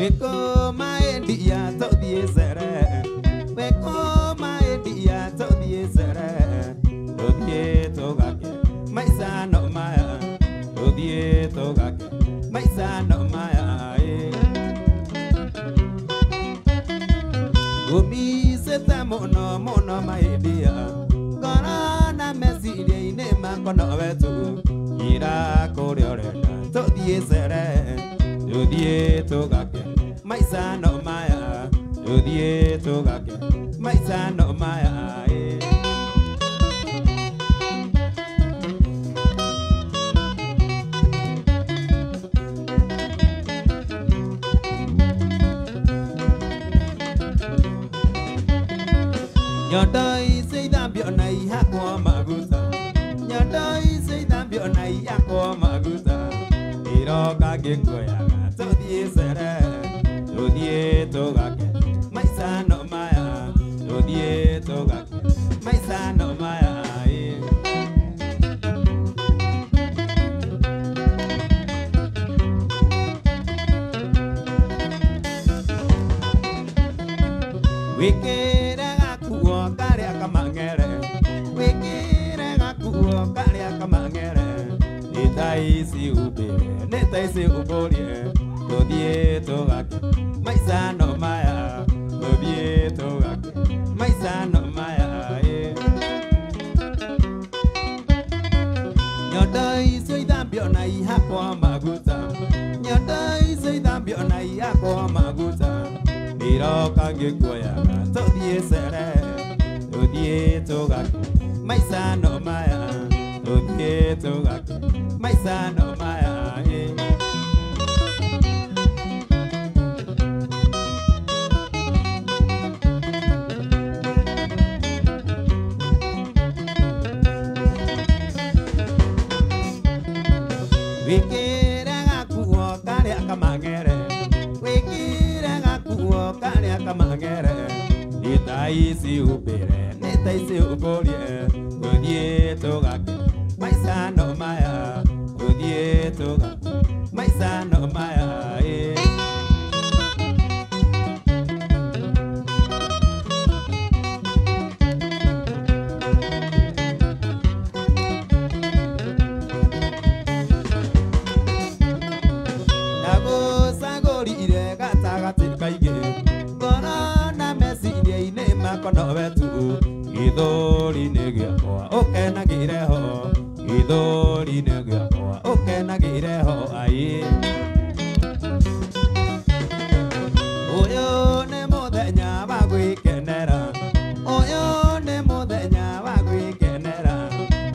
Weko maendia tũthiĩ cere, weko maendia tũthiĩ cere, tũthiĩ tũgake maica no maya, tũthiĩ tũgake maica no maya. Ũmicĩte mũno mũno maendia, ngoro na meciria-inĩ makwa nowe tu, njĩra kũrĩa ũrenda tũthiĩ cere, tũthiĩ tũgake maica no maya, tũthiĩ tũgake maica no maya. Nyondo ici ithambio na ihakwo maguta, nyondo ici ithambio na ihakwo maguta, iroka ngĩkuoyaga tũthiĩ cere, tũthiĩ tũgake maica no maya, tũthiĩ tũgake maica no maya. Wĩkĩre gakuo karĩa kamang'ere, wĩkĩre gakuo karĩa kamang'ere, nĩ ta ici umbĩre, nĩ ta ici umbũrie, tũthiĩ tũgake maica no maya, tũthiĩ tũgake maica no maya. Nyondo icio ithambio na ihakwo maguta, nyondo icio ithambio na ihakwo maguta, iroka ngĩkuoyaga tũthiĩ cere, tũthiĩ tũgake maica no maya, tũthiĩ tũgake maica no maya. Wĩkĩre gakuo karĩa kamang'ere, wĩkĩre gakuo karĩa kamang'ere, nĩ ta ici umbĩre, nĩ ta ici umbũrie, tũthiĩ tũgake maica no maya, tũthiĩ tũgake maica no maya. Ndagũcagũrire gatagatĩ kaingĩ, ngoro na meciria-inĩ makwa nowe tu, gĩthũri-inĩ gĩakwa ũkenagĩre ho, gĩthũri-inĩ gĩakwa ũkenagĩre ho ai. Ũyũ nĩ mũthenya wa gwĩkenera, ũyũ nĩ mũthenya wa gwĩkenera,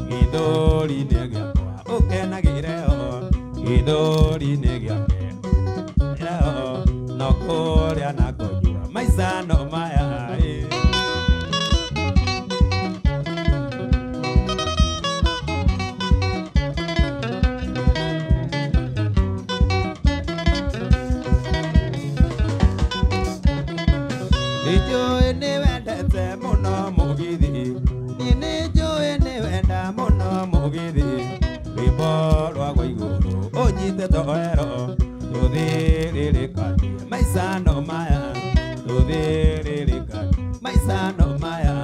gĩthũri-inĩ gĩakwa ũkenagĩre ho, gĩthũri-inĩ gĩakwa no kũrĩa na kũnyua maica no maya. Nĩnjũĩ nĩwendete mũno mũgithi, niĩ nĩnjũĩ nĩwenda mũno mũgithi, rwĩmbo rwa igũrũ ũnyite toero, tũthĩrĩrĩkanie maica no maya, tũthĩrĩrĩkanie maica no maya.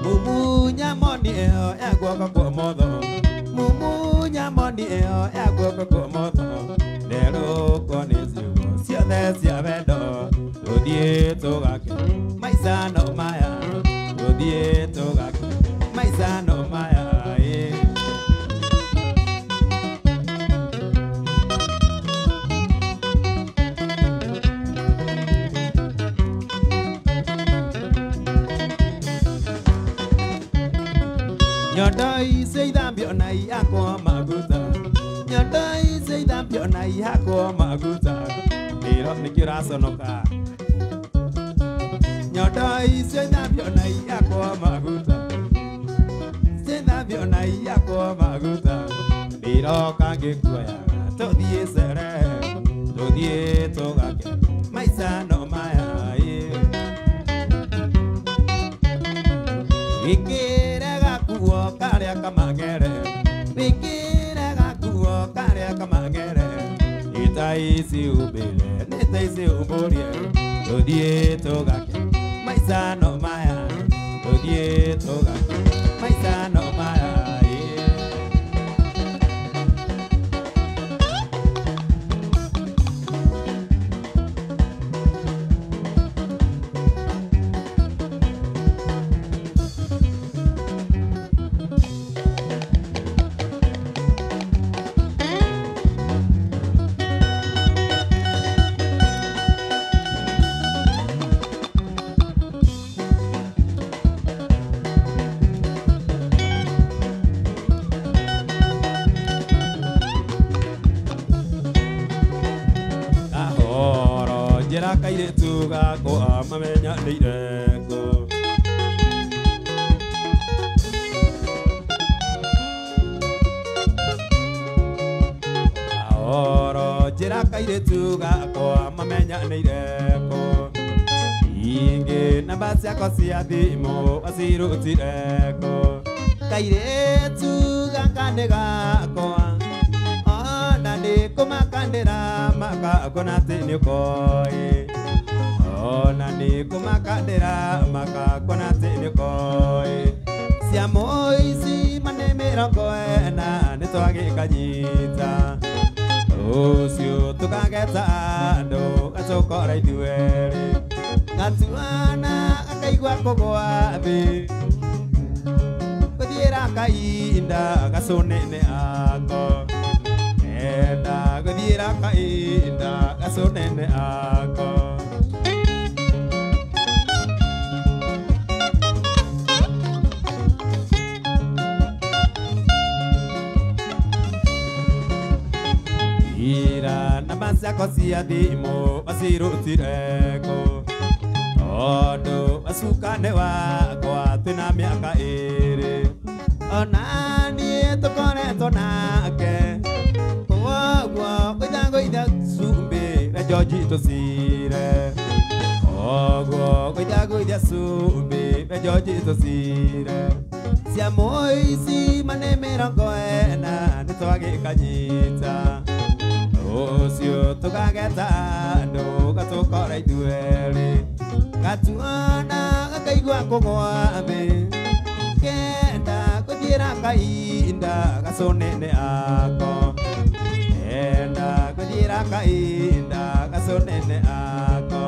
Mumunya moni ĩyo ya guoko kwa ũmotho, mumunya moni ĩyo ya guoko kwa ũmotho, nderũkwo nĩ ciugo ciothe cia wendo, tũthiĩ tũgake maica no maya, tũthiĩ tũgake maica no maya. Nyondo icio ithambio na ihakwo maguta, nyondo icio ithambio na ihakwo maguta, ĩro nĩkĩo ũraconoka. Nyondo icio ithambio na ihakwo maguta, ithambio na ihakwo maguta, iroka ngĩkuoyaga tũthiĩ cere, tũthiĩ tũgake maica no maya. Wĩkĩre gakuo karĩa kamang'ere, wĩkĩre gakuo karĩa kamang'ere. ta ici umbĩre nĩ ta ici umbũrie tũthiĩ tũgake maica no maya tũthiĩ tũgake maica no maya. Kairĩtu gakwa mamenyanĩire kũ Kahoro njĩra kairĩtu gakwa mamenyanĩire kũ Ingĩ namba ciakwa cia thimũ wacirutire kũ Kairĩtu gaka nĩ gakwa ona nĩ kũmakanĩra makakona atĩ nĩ ũkoĩ ona nĩ kũmakanĩra makakona atĩ nĩ ũkoĩ cia mũici mane 40 nĩ twagĩkanyita rũciũ tũkageta andũ gatũkora ithuerĩ gatuana gakaigua kũgũa thĩ gũthiĩra kahinda gacũnĩnĩ ako enda gũthiĩra kahinda gacũnĩnĩ ako. Ira namba ciakwa cia thimũ wacirutire kũ tondũ wacukane wakwa twĩna mĩaka 2 ona niĩ tũkoretwo nake koguo ngũitha cumbĩ we George tũcire koguo ngũitha cumbĩ we George tũcire cia mũici mane 40 nĩ twagĩkanyita rũciũ tũkageta andũ gatũkora ithuerĩ gatuona gakaigua kũgũa thĩ kenda gũthiĩra kahinda gacũnĩnĩ ako enda gũthiĩra kahinda gacũnĩnĩ ako.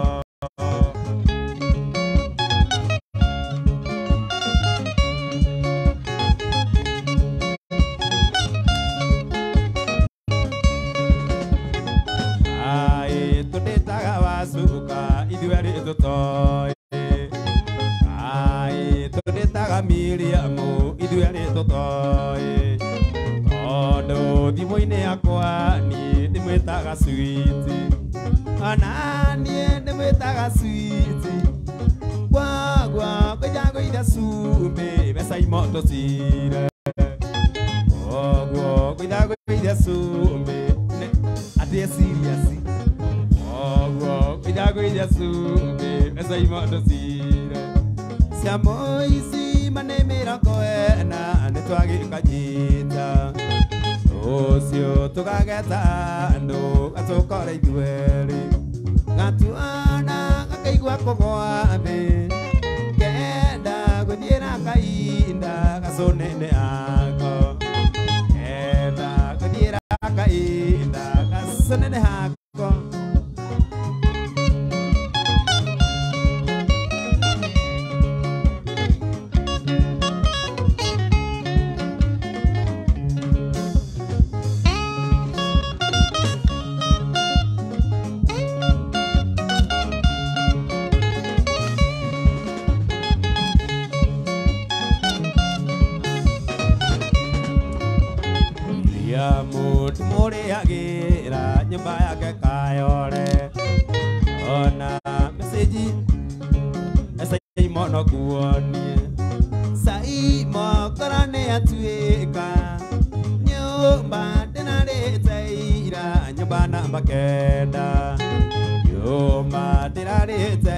Ai tũndĩtaga wacuka ithuerĩ tũtoĩ ai tũndĩtaga Miriamu ithuerĩ tũtoĩ tondũ thimũ-inĩ yakwa niĩ ndĩmwĩtaga switi ona niĩ ndĩmwĩtaga switi kwagua ngũitha cumbĩ mbeca imoto cire koguo ngũitha cumbĩ atĩ serious koguo ngũitha cumbĩ mbeca imoto cire cia mũici mane 40 nĩ twagĩkanyita rũciũ tũkageta andũ gatũkora ithuerĩ gatuana gakaigua kũgũa thĩ kenda gũthiĩra kahinda gacũnĩnĩ ako kenda gũthiĩra kahinda gacũnĩnĩ hako. Ndimũrĩagĩra nyũmba yake kayore ona message Saimo no kuonie Saimo kora nĩ atuĩka nyũmba ndĩrarĩte ira nyũmba namba 9 nyũmba ndĩrarĩte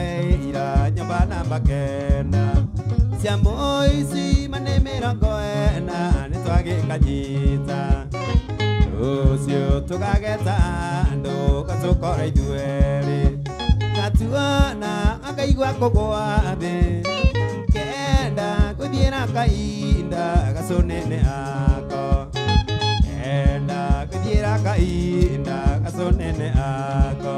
ira nyũmba namba 9 cia mũici mane 40 nĩ twagĩkanyita. Rũciũ tũkageta andũ gatũkora ithuerĩ gatuona akaigua kũgũa thĩ kenda gũthiĩra kainda gacũnene ako kenda gũthiĩra kainda gacũnene ako.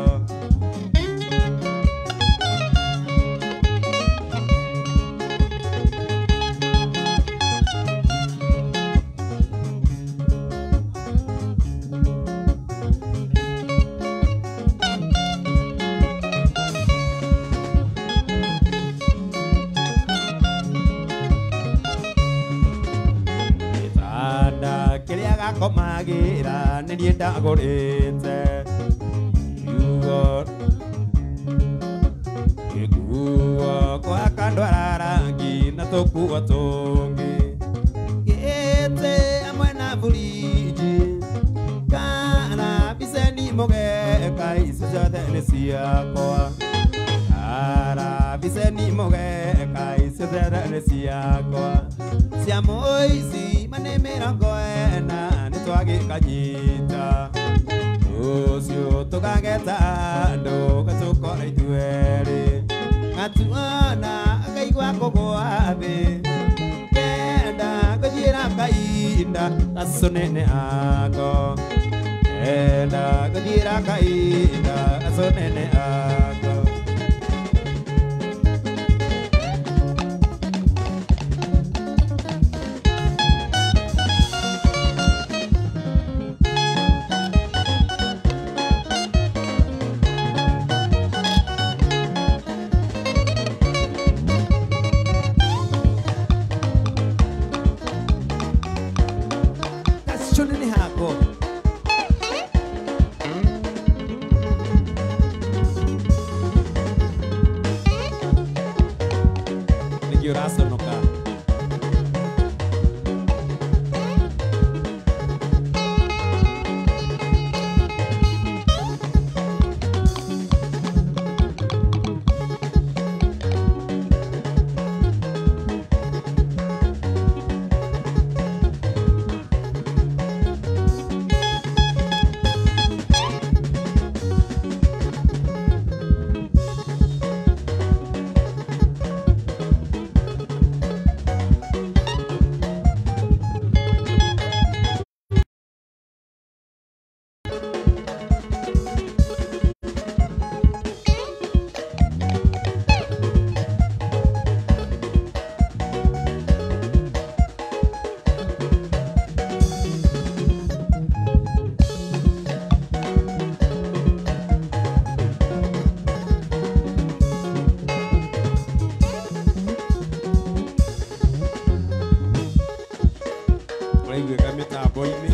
Kĩrĩa gakomagĩra nĩ niĩ ndagũrĩte kiugo gĩkuo gwakandwara rangi na tũkuo tũngĩ gĩtĩ hamwe na buriji kana biceni mũgeka icio ciothe nĩ ciakwa kana biceni mũgeka icio ciothe nĩ ciakwa cia mũici mane 40 nĩ twagĩkanyita rũciũ tũkageta andũ gatũkora ithuerĩ gatuona akaigua kũgũa thĩ kenda gũthiĩra kainda gacũnene ako kenda gũthiĩra kainda gacũnene ako. Gacũnene hako. Nĩkĩ ũraconoka? Ũraiguĩka mĩtambo-inĩ.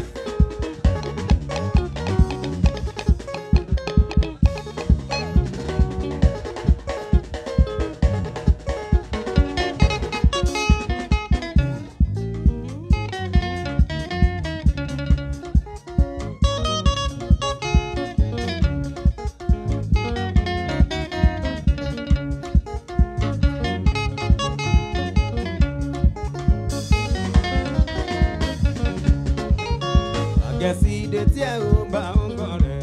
Agesidetie umba ungore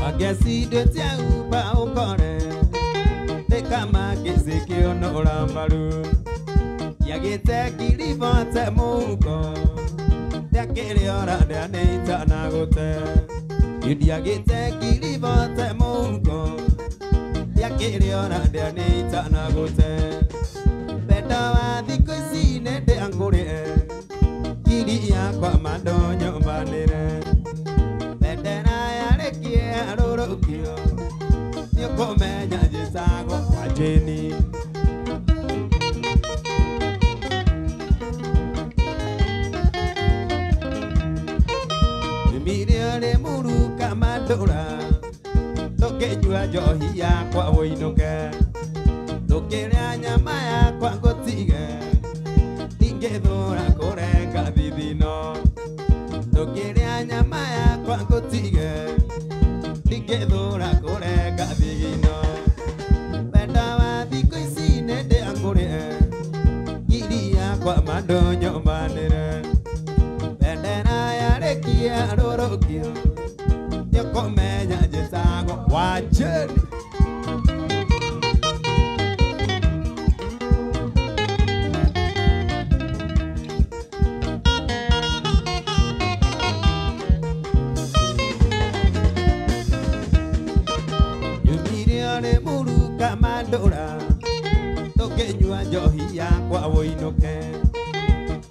Agesidetie umba ungore Tekama giziki onora mbaru Yagite kiribote muko Ndakĩrĩ ora ndĩanĩita na gũte Ndiagĩte kiribote mũhuko Ndiakĩrĩ ora ndĩanĩita na gũte Wendo wa thikũ ici nĩ ndĩangũrĩe Ngiri yakwa mando nyũmbanĩre Bendera yarĩkie rũrũkio Nĩũkũmenya njĩtagwo kwa Jane. Miriore muruka mandura Tũkĩnyua njohi yakwa ũinũke Tũkĩrĩa nyama yakwa ngũtige Ndingĩthũra kũrenga thithino Tũkĩrĩa nyama yakwa ngũtige Ndingĩthũra kũrenga thithino. mandonyombanĩre bendera yarĩkia rũrũkio nĩũkũmenya njĩtagwo Wanjĩni. Nyumire mũruka mandũra tũkĩnyua njohi yakwa wũinũke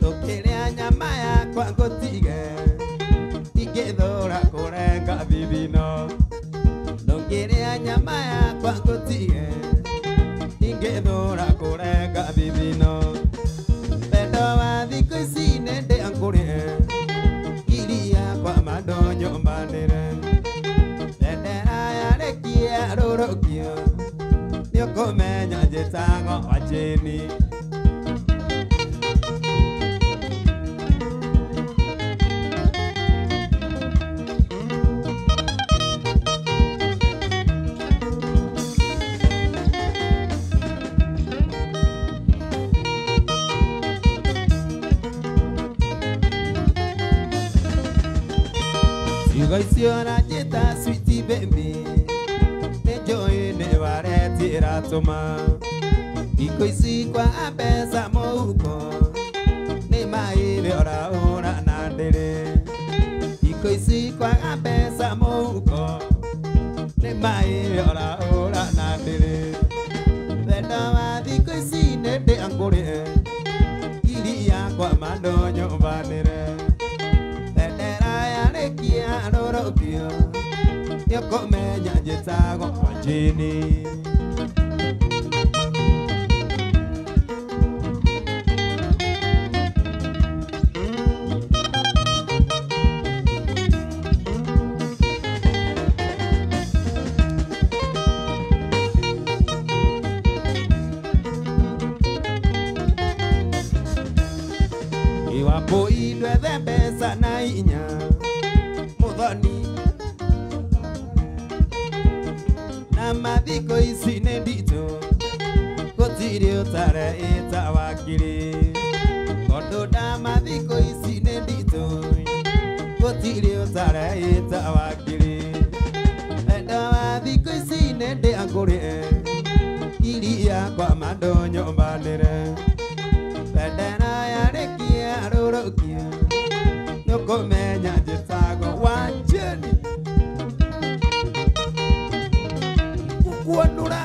tũkĩrĩa nyama yakwa ngũtige ingĩthũra kũrenga thithino ndũngĩrĩa nyama yakwa ngũtige ingĩthũra kũrenga thithino wendo wa thikũ ici nĩ ndĩangũrĩe ngiri yakwa mandonyombanĩre bendera yarĩkia rũrũkio nĩũkũmenya njĩtagwo Wanjĩni. Ciugo icio ũranjĩta sweet baby nĩ njũĩ nĩ wareti ĩratũma thikũ ici kwa mbeca mũhuko nĩ maĩrĩ ũrahũra na ndĩrĩ thikũ ici kwa mbeca mũhuko nĩ maĩrĩ ũrahũra na ndĩrĩ wendo wa thikũ ici nĩ ndĩangũrĩe ngiri yakwa mandonyombanĩre bendera yarĩkia rũrũkio nĩũkũmenya njĩtagwo Wanjĩni. Iwapo indwethe mbeca na inya muthoni na mathiko ici nĩ nditũ gũtirĩ ũtareĩta wakiri tondũ ndamathiko ici nĩ nditũ gũtirĩ ũtareĩta wakiri wendo wa thikũ ici nĩ ndĩangũrĩe ngiri yakwa mandonyombanĩre bendera yarĩkia rũrũkio nĩũkũmenya njĩtagwo Wanjĩni. Kuonũra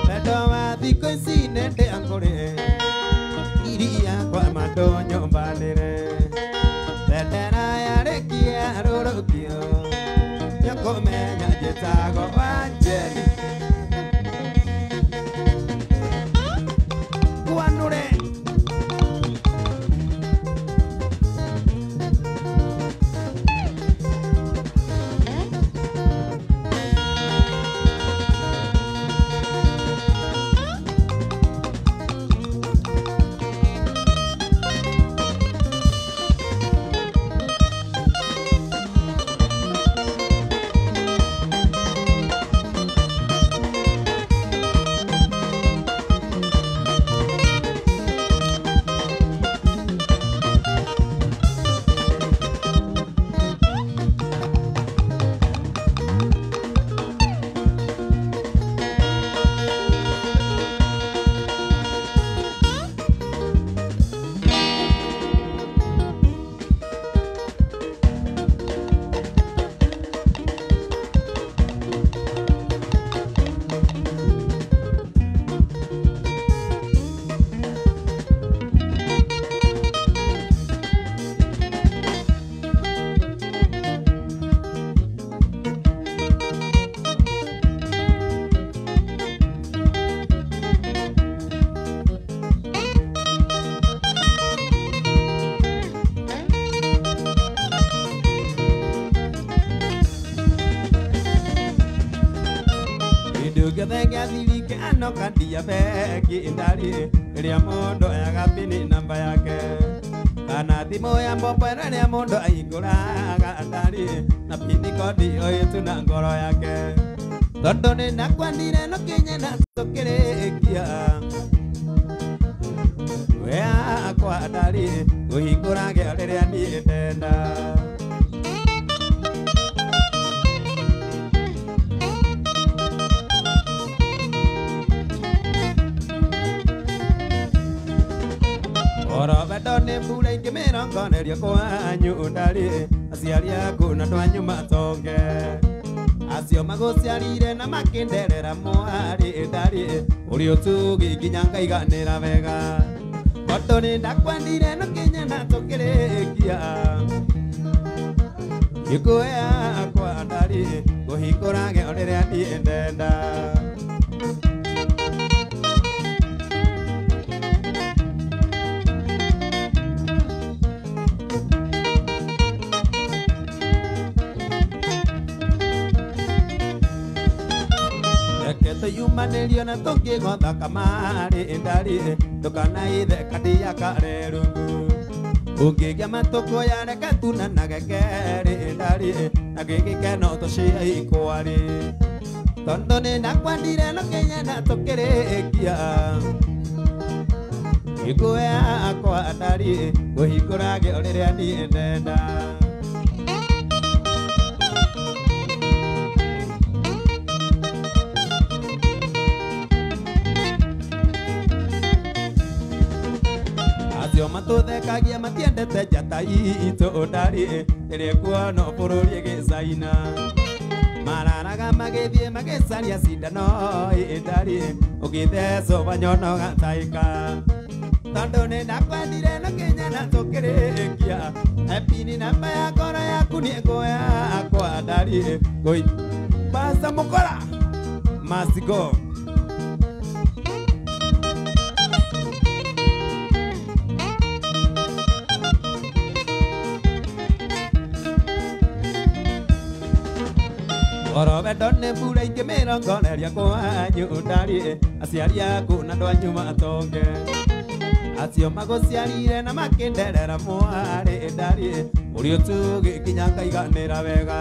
wendo wa thikũ ici nĩ ndĩangũrĩe ngiri yakwa mandonyombanĩre bendera yarĩkia rũrũkio nĩũkũmenya njĩtagwo Wanjĩni. Kuanũre Ndũngĩthengia thirikano kandi ya bengi ndari ĩrĩa mũndũ oyaga pini namba yake. Kana thimũ ya mbombo ĩrĩa mũndũ ahingũraga ndari na pini kodi oĩtu na ngoro yake tondũ nĩ ndakwendire no kinya na tũkĩrĩkia we akwa ndari ngũhingũrage rĩrĩa niĩ ndenda. Oro wendo nĩ mbura ingĩ mĩrongorerio kwanyu ndari aciari aku na andũ anyu matonge acio magũciarire na makĩnderera mwarĩ ndari ũrĩ ũtugi nginya ngaiganĩra wega tondũ nĩ ndakwendire no kinya na tũkĩrĩkia gĩkuũ yakwa ndari ngũhingũrage o rĩrĩa niĩ ndenda. Tuyumanĩrio na tũngĩgotha kamarĩ ndari ndũkanaithe kandia kare rungu ũngĩgĩa matũkũya reke tunanage kerĩ ndari na gĩgĩkeno tũcia ikwarĩ tondũ nĩ ndakwendire no kinya na tũkĩrĩkia gĩkuũ yakwa ndari ngũhingũrage o rĩrĩa niĩ ndenda. Acio matũthekagia matiendete njata itũ ndari ĩrĩa ĩkuonwo bũrũri ĩgĩcaina mararaga magĩthiĩ magĩcaria cindano ndari ũgĩthecwo wanyono gataĩka tondũ nĩ ndakwendire no kinya na tũkĩrĩkia epini namba ya ngoro yaku nĩ ngũyakwa ndari ngũi Pasta Mukora must go. Oro wendo nĩ mbura ingĩ mĩrongoreria kwanyu ndari aciari aku na andũ anyu matonge acio magũciarire na makĩnderera mwarĩ ndari ũrĩ ũtugi nginya ngaiganĩra wega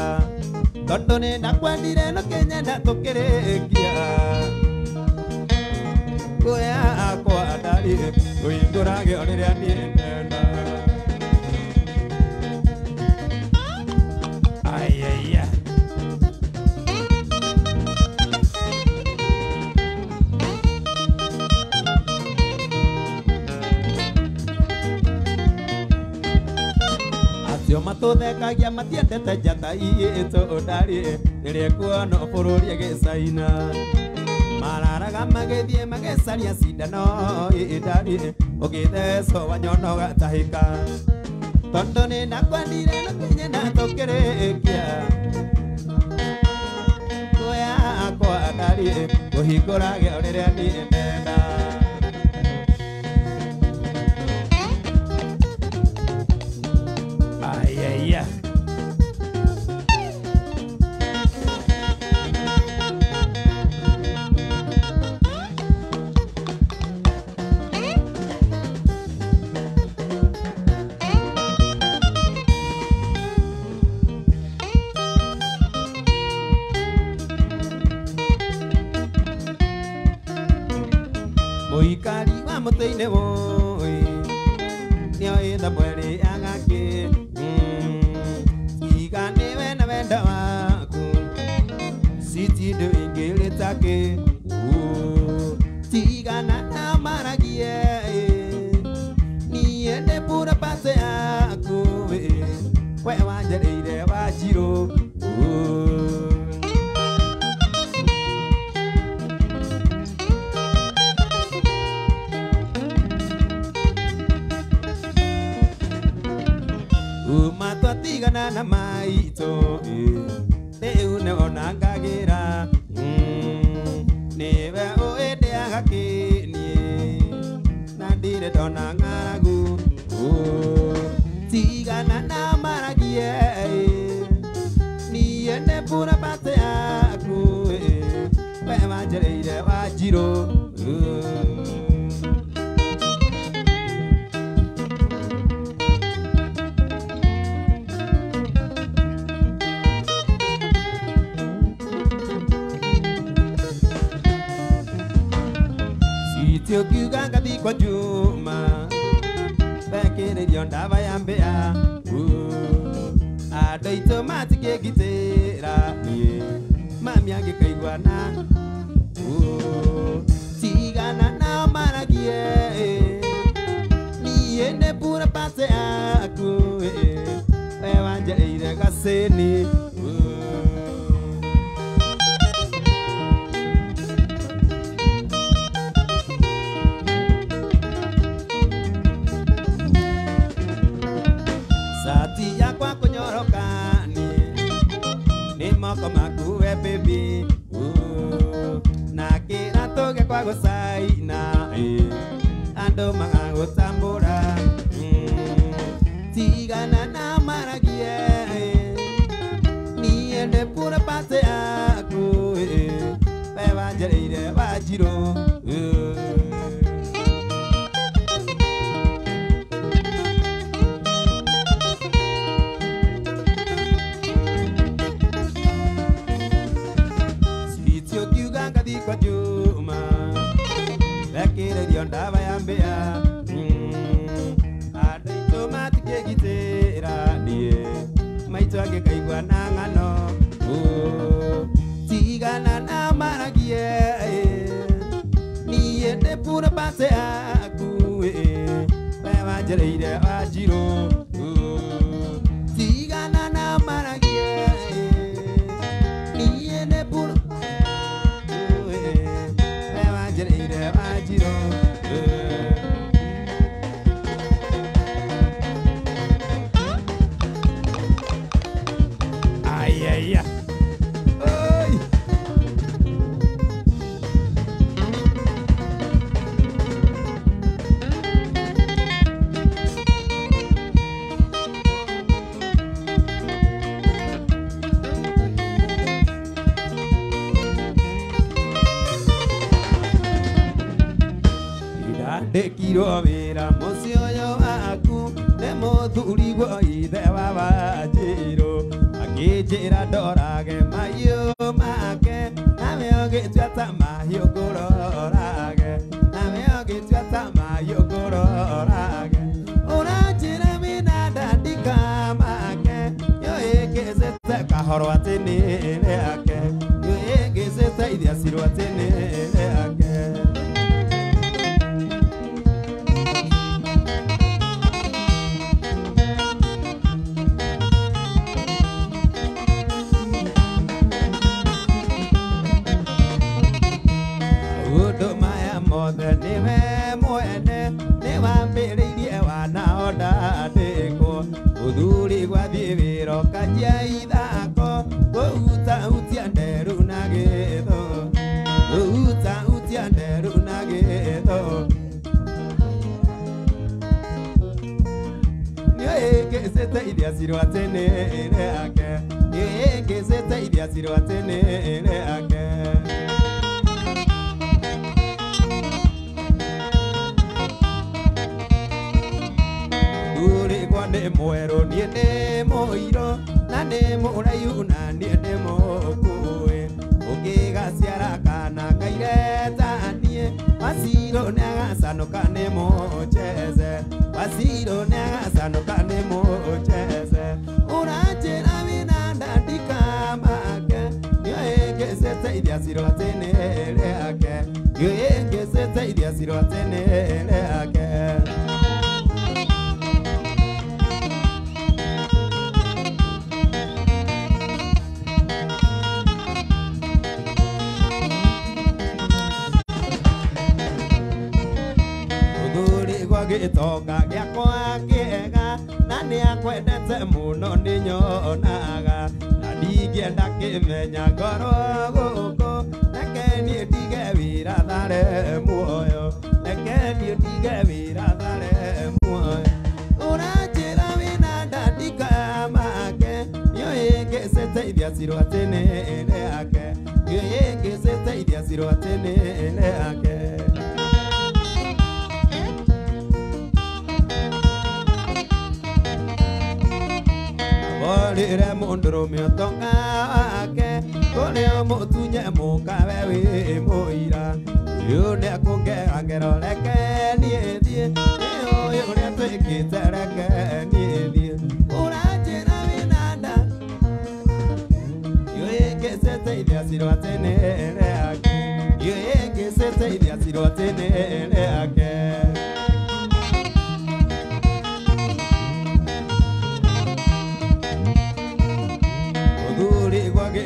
tondũ nĩ ndakwendire no kinya na tũkĩrĩkia nguo yakwa ndari ngũhingũrage o rĩrĩa niĩ ndenda. Ai ai. Acio matũthekagia matiendete njata itũ ndari ĩrĩa ĩkuonwo bũrũri ĩgĩcaina mararaga magĩthiĩ magĩcaria cindano ndari ũgĩthecwo wanyono gatahĩka tondũ nĩ ndakwendire no kinya na tũkĩrĩkia nguo yakwa ndari ngũhingũrage o rĩrĩa niĩ ndenda. Ai ai. Mũikari wa mũtĩ-inĩ wũi nĩoĩ thamweri agakĩ tiga nĩwe na wendo waku citindu ingĩrĩtakĩ tigana nao maragie niĩ ndĩ pura pate yaku we wanjereire wanjirũ. Uma twatigana na maitũ rĩu nĩwona ngagĩra nĩwe ũĩ ndĩaga kĩ niĩ na ndirĩ ndona ng'aragu tigana na maragie niĩ nĩ mbura bate yaku we wanjereire wanjirũ. Wekĩrĩirio ndawa ya mbĩa andũ aitũ matingĩngitĩra niĩ mami angĩkaiguana tigana nao maragie niĩ nĩ mbura pate yaku we wanjereire gacĩni. Sati yakwa kũnyoroka niĩ nĩ moko maku we baby na kĩratũ gĩakwa gũcaina andũ magagũtambũra tigana na maragie niĩ ndĩ pura pate yaku we wanjereire Wanjirũ. Kwa Juma wekĩrĩirio ndawa ya mbĩa andũ aitũ matingĩngitĩra niĩ maitũ angĩkaigua na ng'ano tigana na maragie niĩ ndĩ pura pate yaku we wanjereire Wanjirũ tigana na maragie niĩ ndĩ pura Wanjirũ. Ay, ay, ay. Ay. Ndandĩkirwo wĩra mũciĩ ũyũ waku nĩ mũthuri guo ithe wa Wanjirũ akĩnjĩra ndorage mahiũ make nawe ũgĩtua ta mahiũ ngũrorage nawe ũgĩtua ta mahiũ ngũrorage ũranjĩra wĩna ndandĩka make nĩũĩngĩcĩte kahoro atĩ nĩ rĩake nĩũĩngĩcĩte ithiacirwo atĩ nĩ rĩake. Maũndũ maya mothe nĩwe mwene nĩwambĩrĩirie wanao ndandĩkwo mũthuri gwathiĩ wĩra ũkanjia ithako kũhutahutia nderu na gĩtho kũhutahutia nderu na gĩtho nĩũĩngĩcĩte ithiacirwo atĩ nĩ rĩake nĩũĩngĩcĩte ithiacirwo atĩ nĩ rĩake. Nĩ mwerũ niĩ nĩ mũirũ na nĩ mũraihu na niĩ nĩ mũkuĩ ũngĩgaciara kana kaire ta niĩ Wacirũ nĩagacanũka nĩ mũcheze Wacirũ nĩagacanũka nĩ mũcheze ũranjĩra wĩna ndandĩka make nĩũĩngĩcĩte ithiacirwo atĩ nĩ rĩake nĩũĩngĩcĩte ithiacirwo atĩ nĩ rĩake. Gĩtonga gĩakwa kĩega na nĩakwendete mũno nĩnyonaga na ndingĩenda kĩmenya ngorwo gũkũ reke niĩ ndige wĩra thare muoyo reke niĩ ndige wĩra thare muoyo ũranjĩra wĩna ndandĩka make nĩũĩngĩcĩte ithiacirwo atĩ nĩ rĩake nĩũĩngĩcĩte ithiacirwo atĩ nĩ rĩake. Orire mũndũrũme ũtonga wake kũrĩa mũtunye mũkawe wĩ mũira ũyũ nĩekũngera ngero reke niĩ thiĩ ũyũ ũrĩa twĩkĩte reke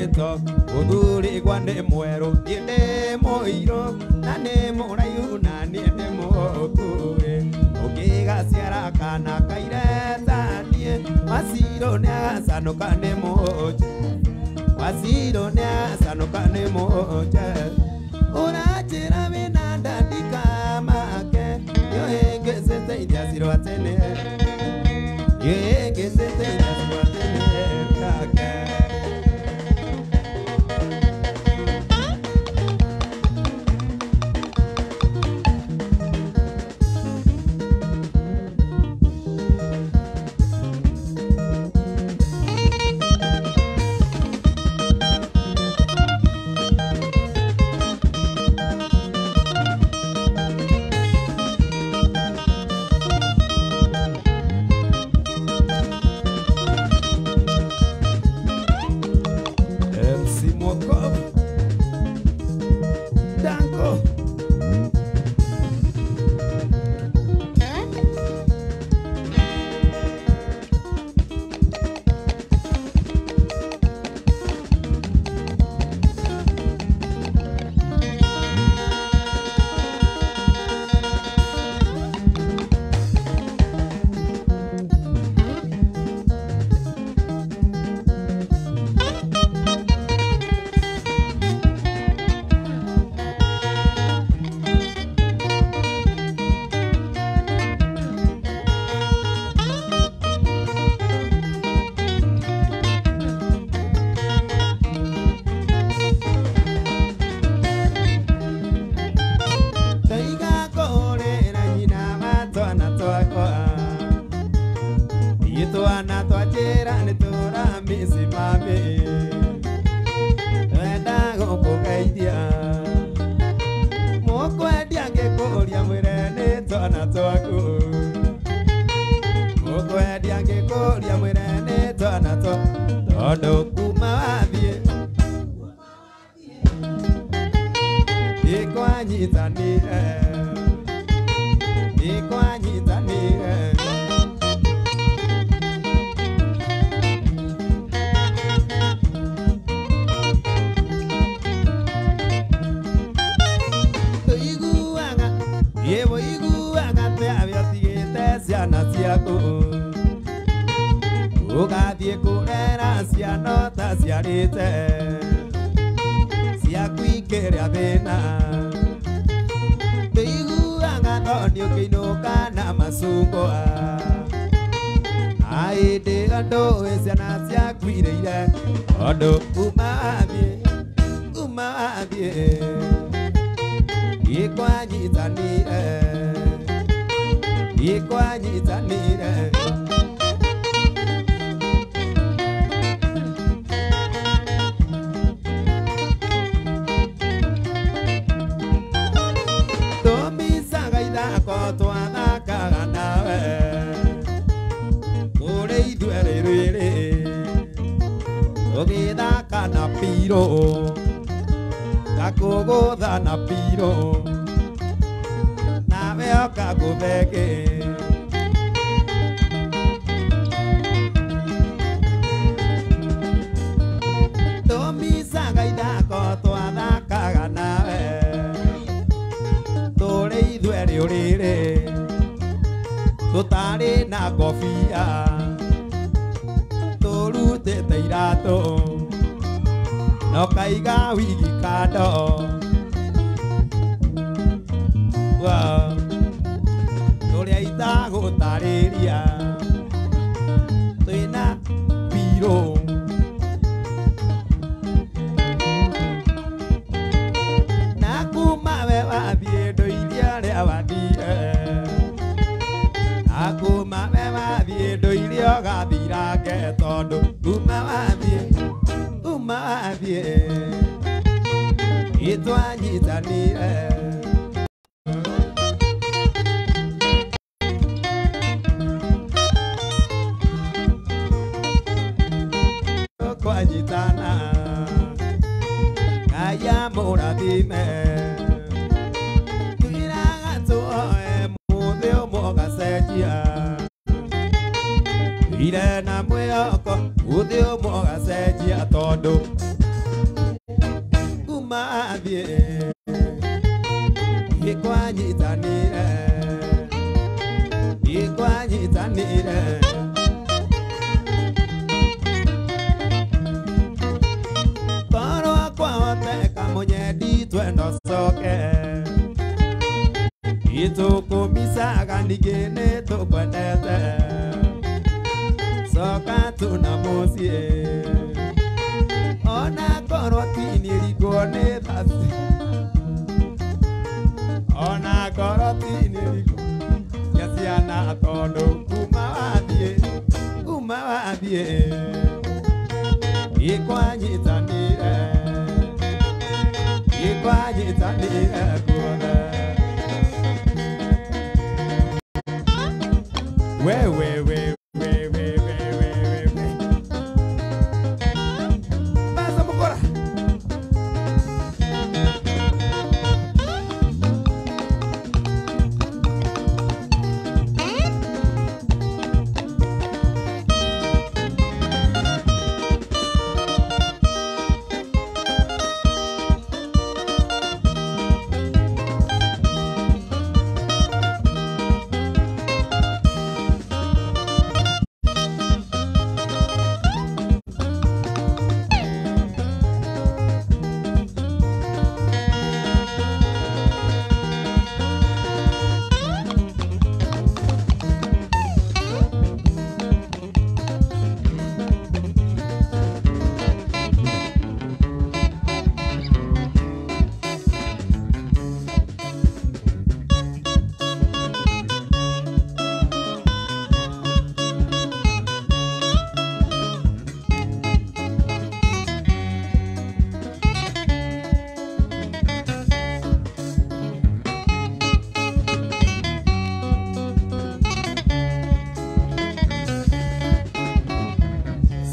TikTok Mũthuri gwa nĩ mwerũ niĩ ndĩ mũirũ na nĩ mũraihu na niĩ ndĩ mũkuhĩ ũngĩgaciara kana kaireta niĩ Wacirũ nĩagacanũka nĩ mũnje Wacirũ nĩagacanũka nĩ mũnje Ũranjĩra wĩna ndandika make nĩũhĩngĩcĩte iria cirwa tene nĩũhĩngĩcĩte iria cirwa tene yake. MC Mokov Danko Taiga kũrĩra nyina wa twana twakwa Ithuĩ twana twanjĩra nĩ tũramĩci mami Twenda gũkũgeithia Mũkwendia ngĩkũria mwĩre nĩ twana twaku Mũkwendia ngĩkũria mwĩre nĩ twana twaku Tondũ kuma wathiĩ Ikwanyitanire Ikwanyitanire Tũiguaga ĩwũiguaga atĩa ũtigĩte ciana ciaku Ũgathiĩ kũrera ciana ũtaciarĩte ciaku ikĩrĩa thĩna Tũiguaga thoni ũkĩinũka na macungwa Na hĩndĩ ĩyo ndũĩ ciana ciaku irĩire Tondũ kuma wathiĩ kuma wathiĩ Ikwanyitanire Ikwanyitanire Tũmicaga ithako twathakaga nawe Tũrĩ ithuerĩ rwĩrĩ Tũgĩthaka na pirũ Ngakũgũtha na pirũ Nawe ũkangũthenge Tũmicaga ithako twathakaga nawe Tũrĩ ithuerĩ ũrĩrĩ Tũtarĩ na ngobia Tũrutĩte iratũ Na ũkaiga wigi kando Wow. Tũrĩa itagũtarĩria Twĩna pirũ Na kuma we wathiĩ ndũirie ũrĩa wathiire Na kuma we wathiĩ ndũirie ũgathirange Tondũ kuma wathiĩ kuma wathiĩ Itwanyitanire Kwanyitana Ngai amũrathime Twĩraga tuoe mũthĩ ũmwe ũgacenjia Ire na mwĩhoko mũthĩ ũmwe ũgacenjia tondũ Tũkwendaga ningĩ nĩ tũkwendete coka tuna mũciĩ ona korwo ti niĩ ringwo nĩ thasi ona korwo ti niĩ ringwo cia ciana tondũ kuma wathiĩ ikwanyitanire ikwanyitanire kuothe we we we we we we we we Pasa mukora.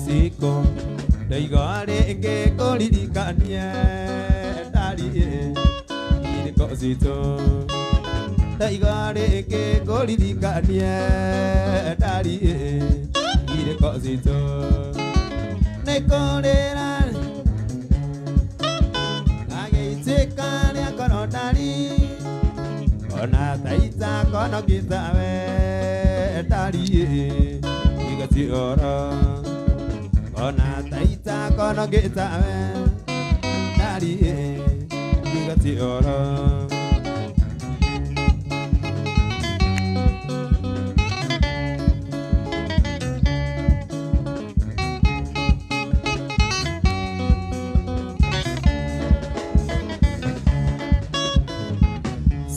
Siko ndaiga rĩngĩ kũririkanie ndariĩ irĩko citũ ndaiga rĩngĩ kũririkanie ndariĩ irĩko citũ nĩ kũrĩra agĩitĩka rĩa ngoro ndari ona taita kono gĩtawe ndariĩ igatiora ona taita kono gĩtawe ndariĩ igatiora.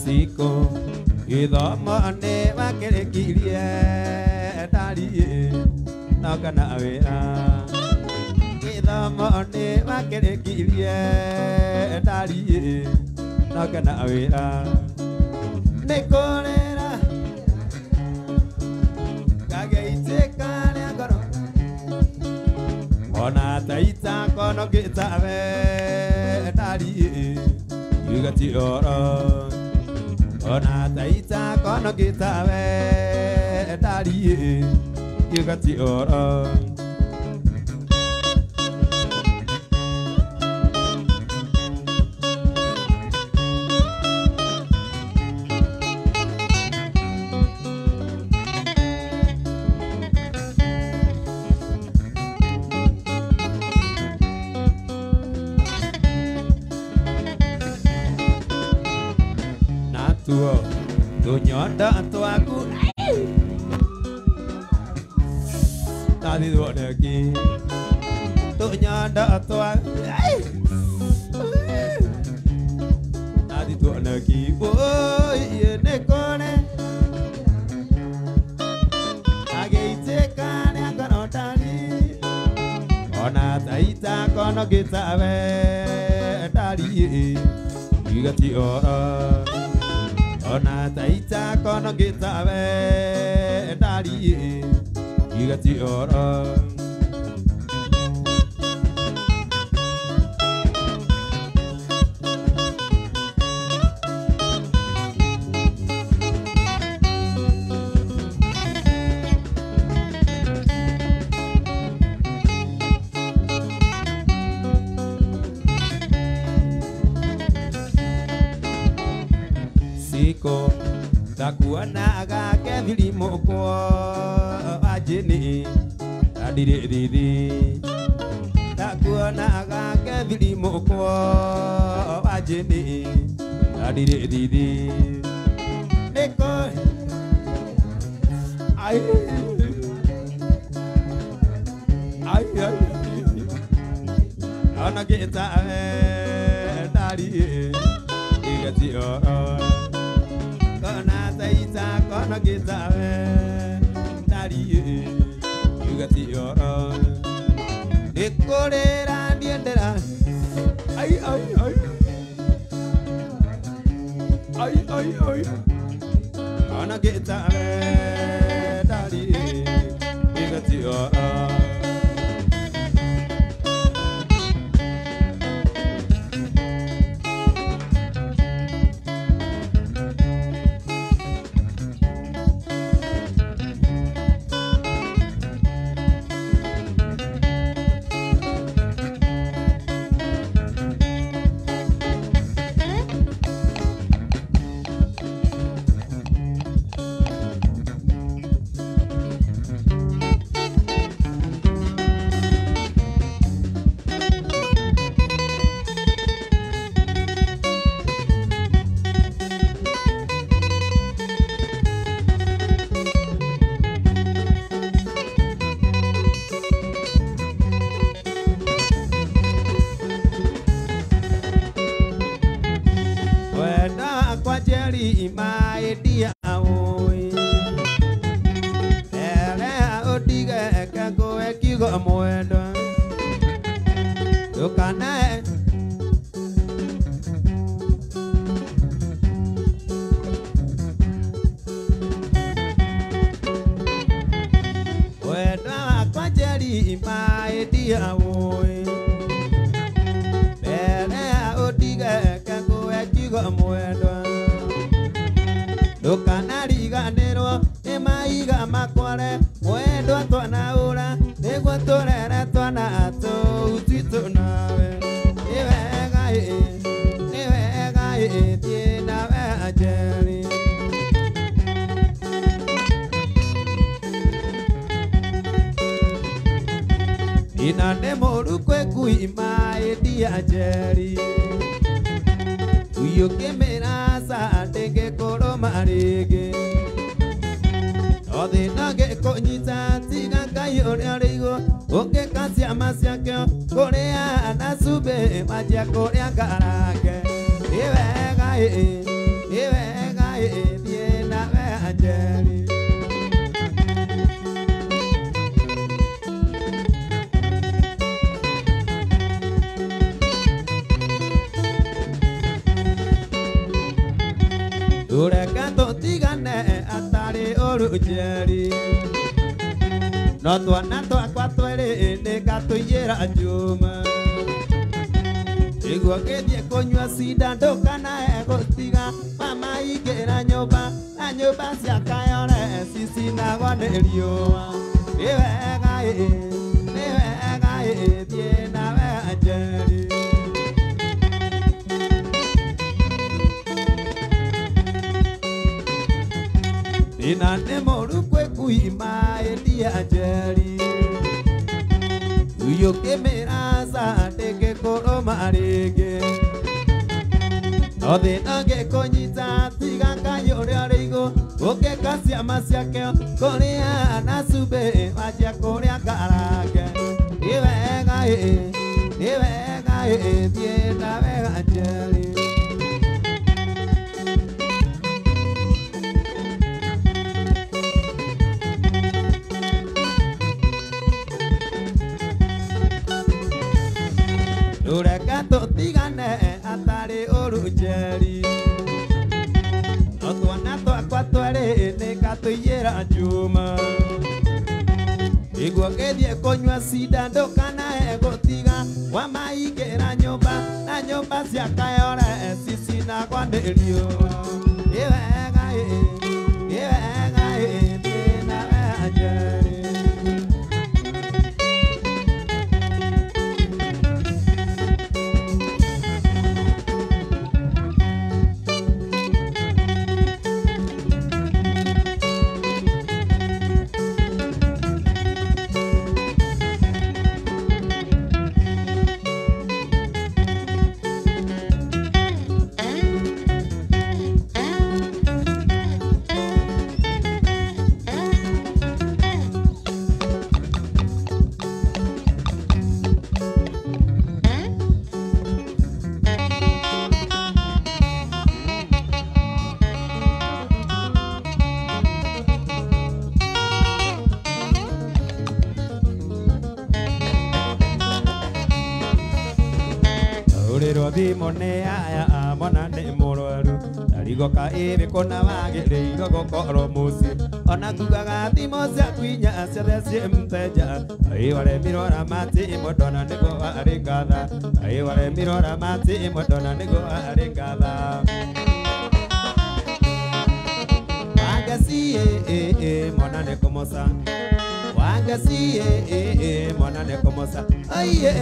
Siko gĩthomo nĩ wakĩrĩkirie ndariĩ no kana wĩra gĩthomo nĩ wakĩrĩkirie ndariĩ no kana wĩra nĩ kũrĩra kagĩitĩka rĩa ngoro ona taita kono gĩtawe ndariĩ igatiora ona taita kono gĩtawe ndariĩ igatiora. Natuo tũnyonda twaku tathithwo nĩkĩ tũnyonda twaku tathithwo nĩkĩ wũi nĩ kũrĩ agĩitĩka rĩa ngoro ndari ona taita kono gĩtawe ndariĩ igatiora ona taita kono gĩtawe ndariĩ igatiora. Siko ndakuonaga kethiri-mũkwo wa njĩni ndirĩ thithi ndakuonaga kethiri-mũkwo wa njĩni ndirĩ thithi nĩ kũrĩ Ai ai ai ona gita dari igati oro kona taita kona gita dari igati oro nikorera ndiendera ai ai ai ai ai ai ona gita dari igati oro. No twana twakwa twĩrĩ nĩngatũiyĩra njuma nĩguo ngĩthiĩ kũnyua cinda ndũkanae gũtiga mama ingĩra nyũmba na nyũmba cia Kayore cicinagwo nĩ riũa. Nĩ wega ĩ, nĩ wega ĩ, thiĩ nawe Njeri. Thĩna nĩ mũũru kwĩ ngui maĩtia Njeri ũkĩmĩra aca ndĩngĩkũrũma rĩngĩ no thĩna ũngĩkũnyita tiga Ngai ũrĩa ũrĩ igũrũ ũngĩka ciama ciake kũrĩa na cumbĩ wanjia kũrĩa ngarange. Nĩ wega ĩ, nĩ wega ĩ, thiĩ nawe Njeri. Reke tũtigane atarĩ ũru Njeri no twana twakwa twerĩ nĩngatũiyĩra njuma nĩguo ngĩthiĩ kũnyua cinda ndũkanae gũtiga wamaingĩra nyũmba na nyũmba cia Kayore cicinagwo nĩ riũa. Nĩ wega ĩ, nĩ wega ĩ, thiĩ nawe Njeri. Thimũ nĩ aya mwana nĩ mũrwaru Ndarigoka ĩrĩ kũna wagĩrĩirwo gũkorwo mũciĩ Ona ngugaga thimũ ciaku inya ciothe ciĩ mteja Kaĩ waremirwo ramati ĩmwe ndona nĩguo arĩ ngatha Kaĩ waremirwo ramati ĩmwe ndona nĩguo arĩ ngatha Wangeci mwana nĩ kũmoca Wangeci mwana nĩ kũmoca Aiye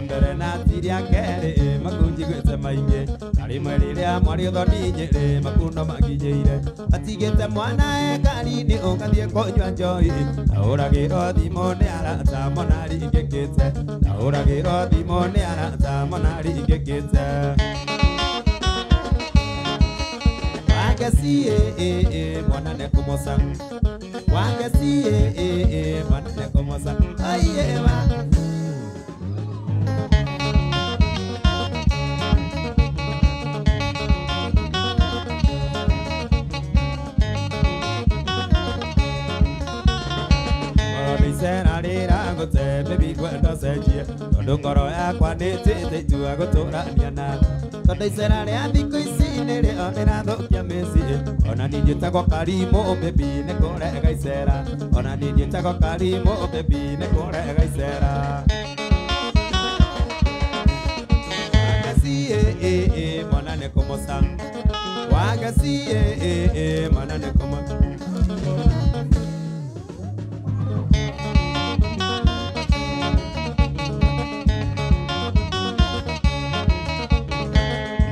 Mbere na tiria kerĩ makunjiguĩte maingĩ na rĩmwe rĩrĩa mwarĩ ũthoni nyĩrĩ makundo makinyĩire atigĩte mwana e ngari-inĩ ũgathiĩ kũnyua njohi Ndahũragĩrwo thimũ nĩ arata mona ringĩkĩte Ndahũragĩrwo thimũ nĩ arata mona ringĩkĩte Wangeci mwana nĩ kũmoca Wangeci mwana nĩ kũmoca Aiye wa Icera rĩragũte baby ngwenda ũcenjie Tondũ ngoro yakwa nĩĩtĩte itua gũtũrania nawe Tondũ icera rĩa thikũ ici nĩrĩo rĩrathũkia mĩciĩ Ona niĩ njĩtagwo Karimũ baby nĩ kũrega icera Ona niĩ njĩtagwo Karimũ baby nĩ kũrega icera Wangeci mwana nĩ kũmoca Wangeci mwana nĩ kũmoca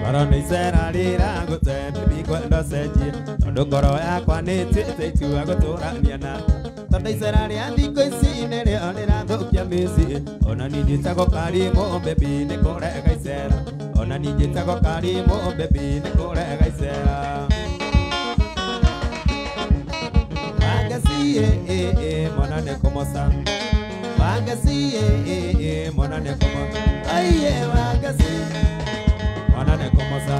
Ngoro nĩ icera rĩragũte baby ngwenda ũcenjie Tondũ ngoro yakwa nĩĩtĩte itua gũtũrania nawe Tondũ icera rĩa thikũ ici nĩrĩo rĩrathũkia mĩciĩ Ona niĩ njĩtagwo Karimũ baby nĩ kũrega icera Ona niĩ njĩtagwo Karimũ baby nĩ kũrega icera Wangeci mwana nĩ kũmoca Wangeci mwana nĩ kũmoca Aiye wangeci mwana nĩ kũmoca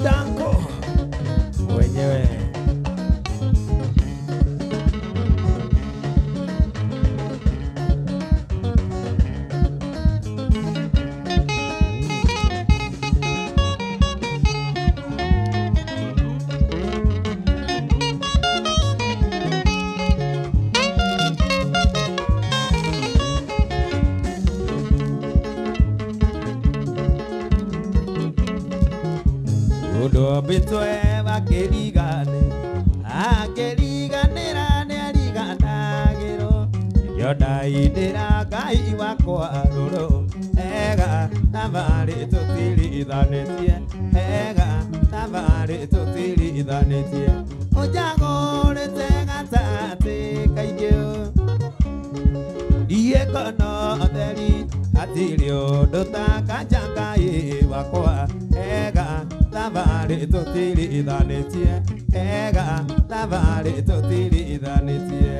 Danko mwenyewe Ũndũ wakĩrigane akĩriganĩra nĩ ariganagĩrwo Nĩkĩo ndainĩra Ngai wakwa rũrũ ega thabarĩ tũtirithanĩtie ega thabarĩ tũtirithanĩtie Ũnjagũrĩte gatagatĩ kaingĩ Ndiĩ kono theri hatirĩ ũndũ ta kanja Ngai wakwa ega thabarĩ tũtirithanĩtie ega thabarĩ tũtirithanĩtie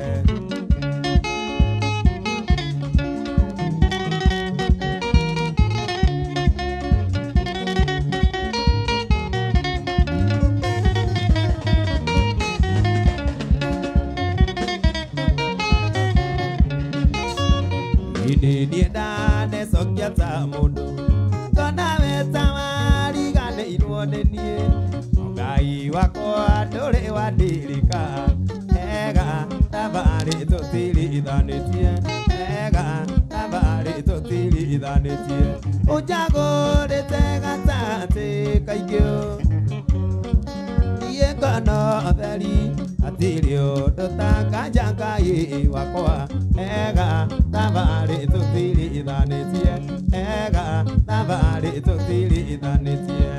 Niĩ ndanecokia ta mũndũ Ngona we ta wariganĩirwo nĩ niĩ Ngai wakwa ndũrĩ wandirika ega thabarĩ tũtirithanĩtie ega thabarĩ tũtirithanĩtie Ũnjagũrĩte gatagatĩ kaingĩ Niĩ ngona theri hatirĩ ũndũ ta kanja Ngai wakwa ega thabarĩ tũtirithanĩtie ega thabarĩ tũtirithanĩtie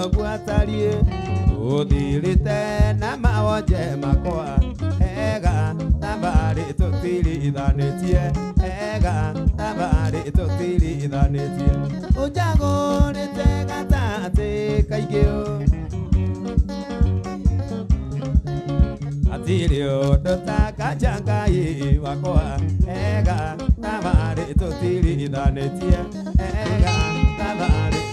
ũguo atariĩ tũthirĩte na mawonje makwa ega thabarĩ tũtirithanĩtie ega thabarĩ tũtirithanĩtie ũnjagũrĩte gatagatĩ kaingĩ hatirĩ ũndũ ta kanja Ngai wakwa ega thabarĩ tũtirithanĩtie ega thabarĩ.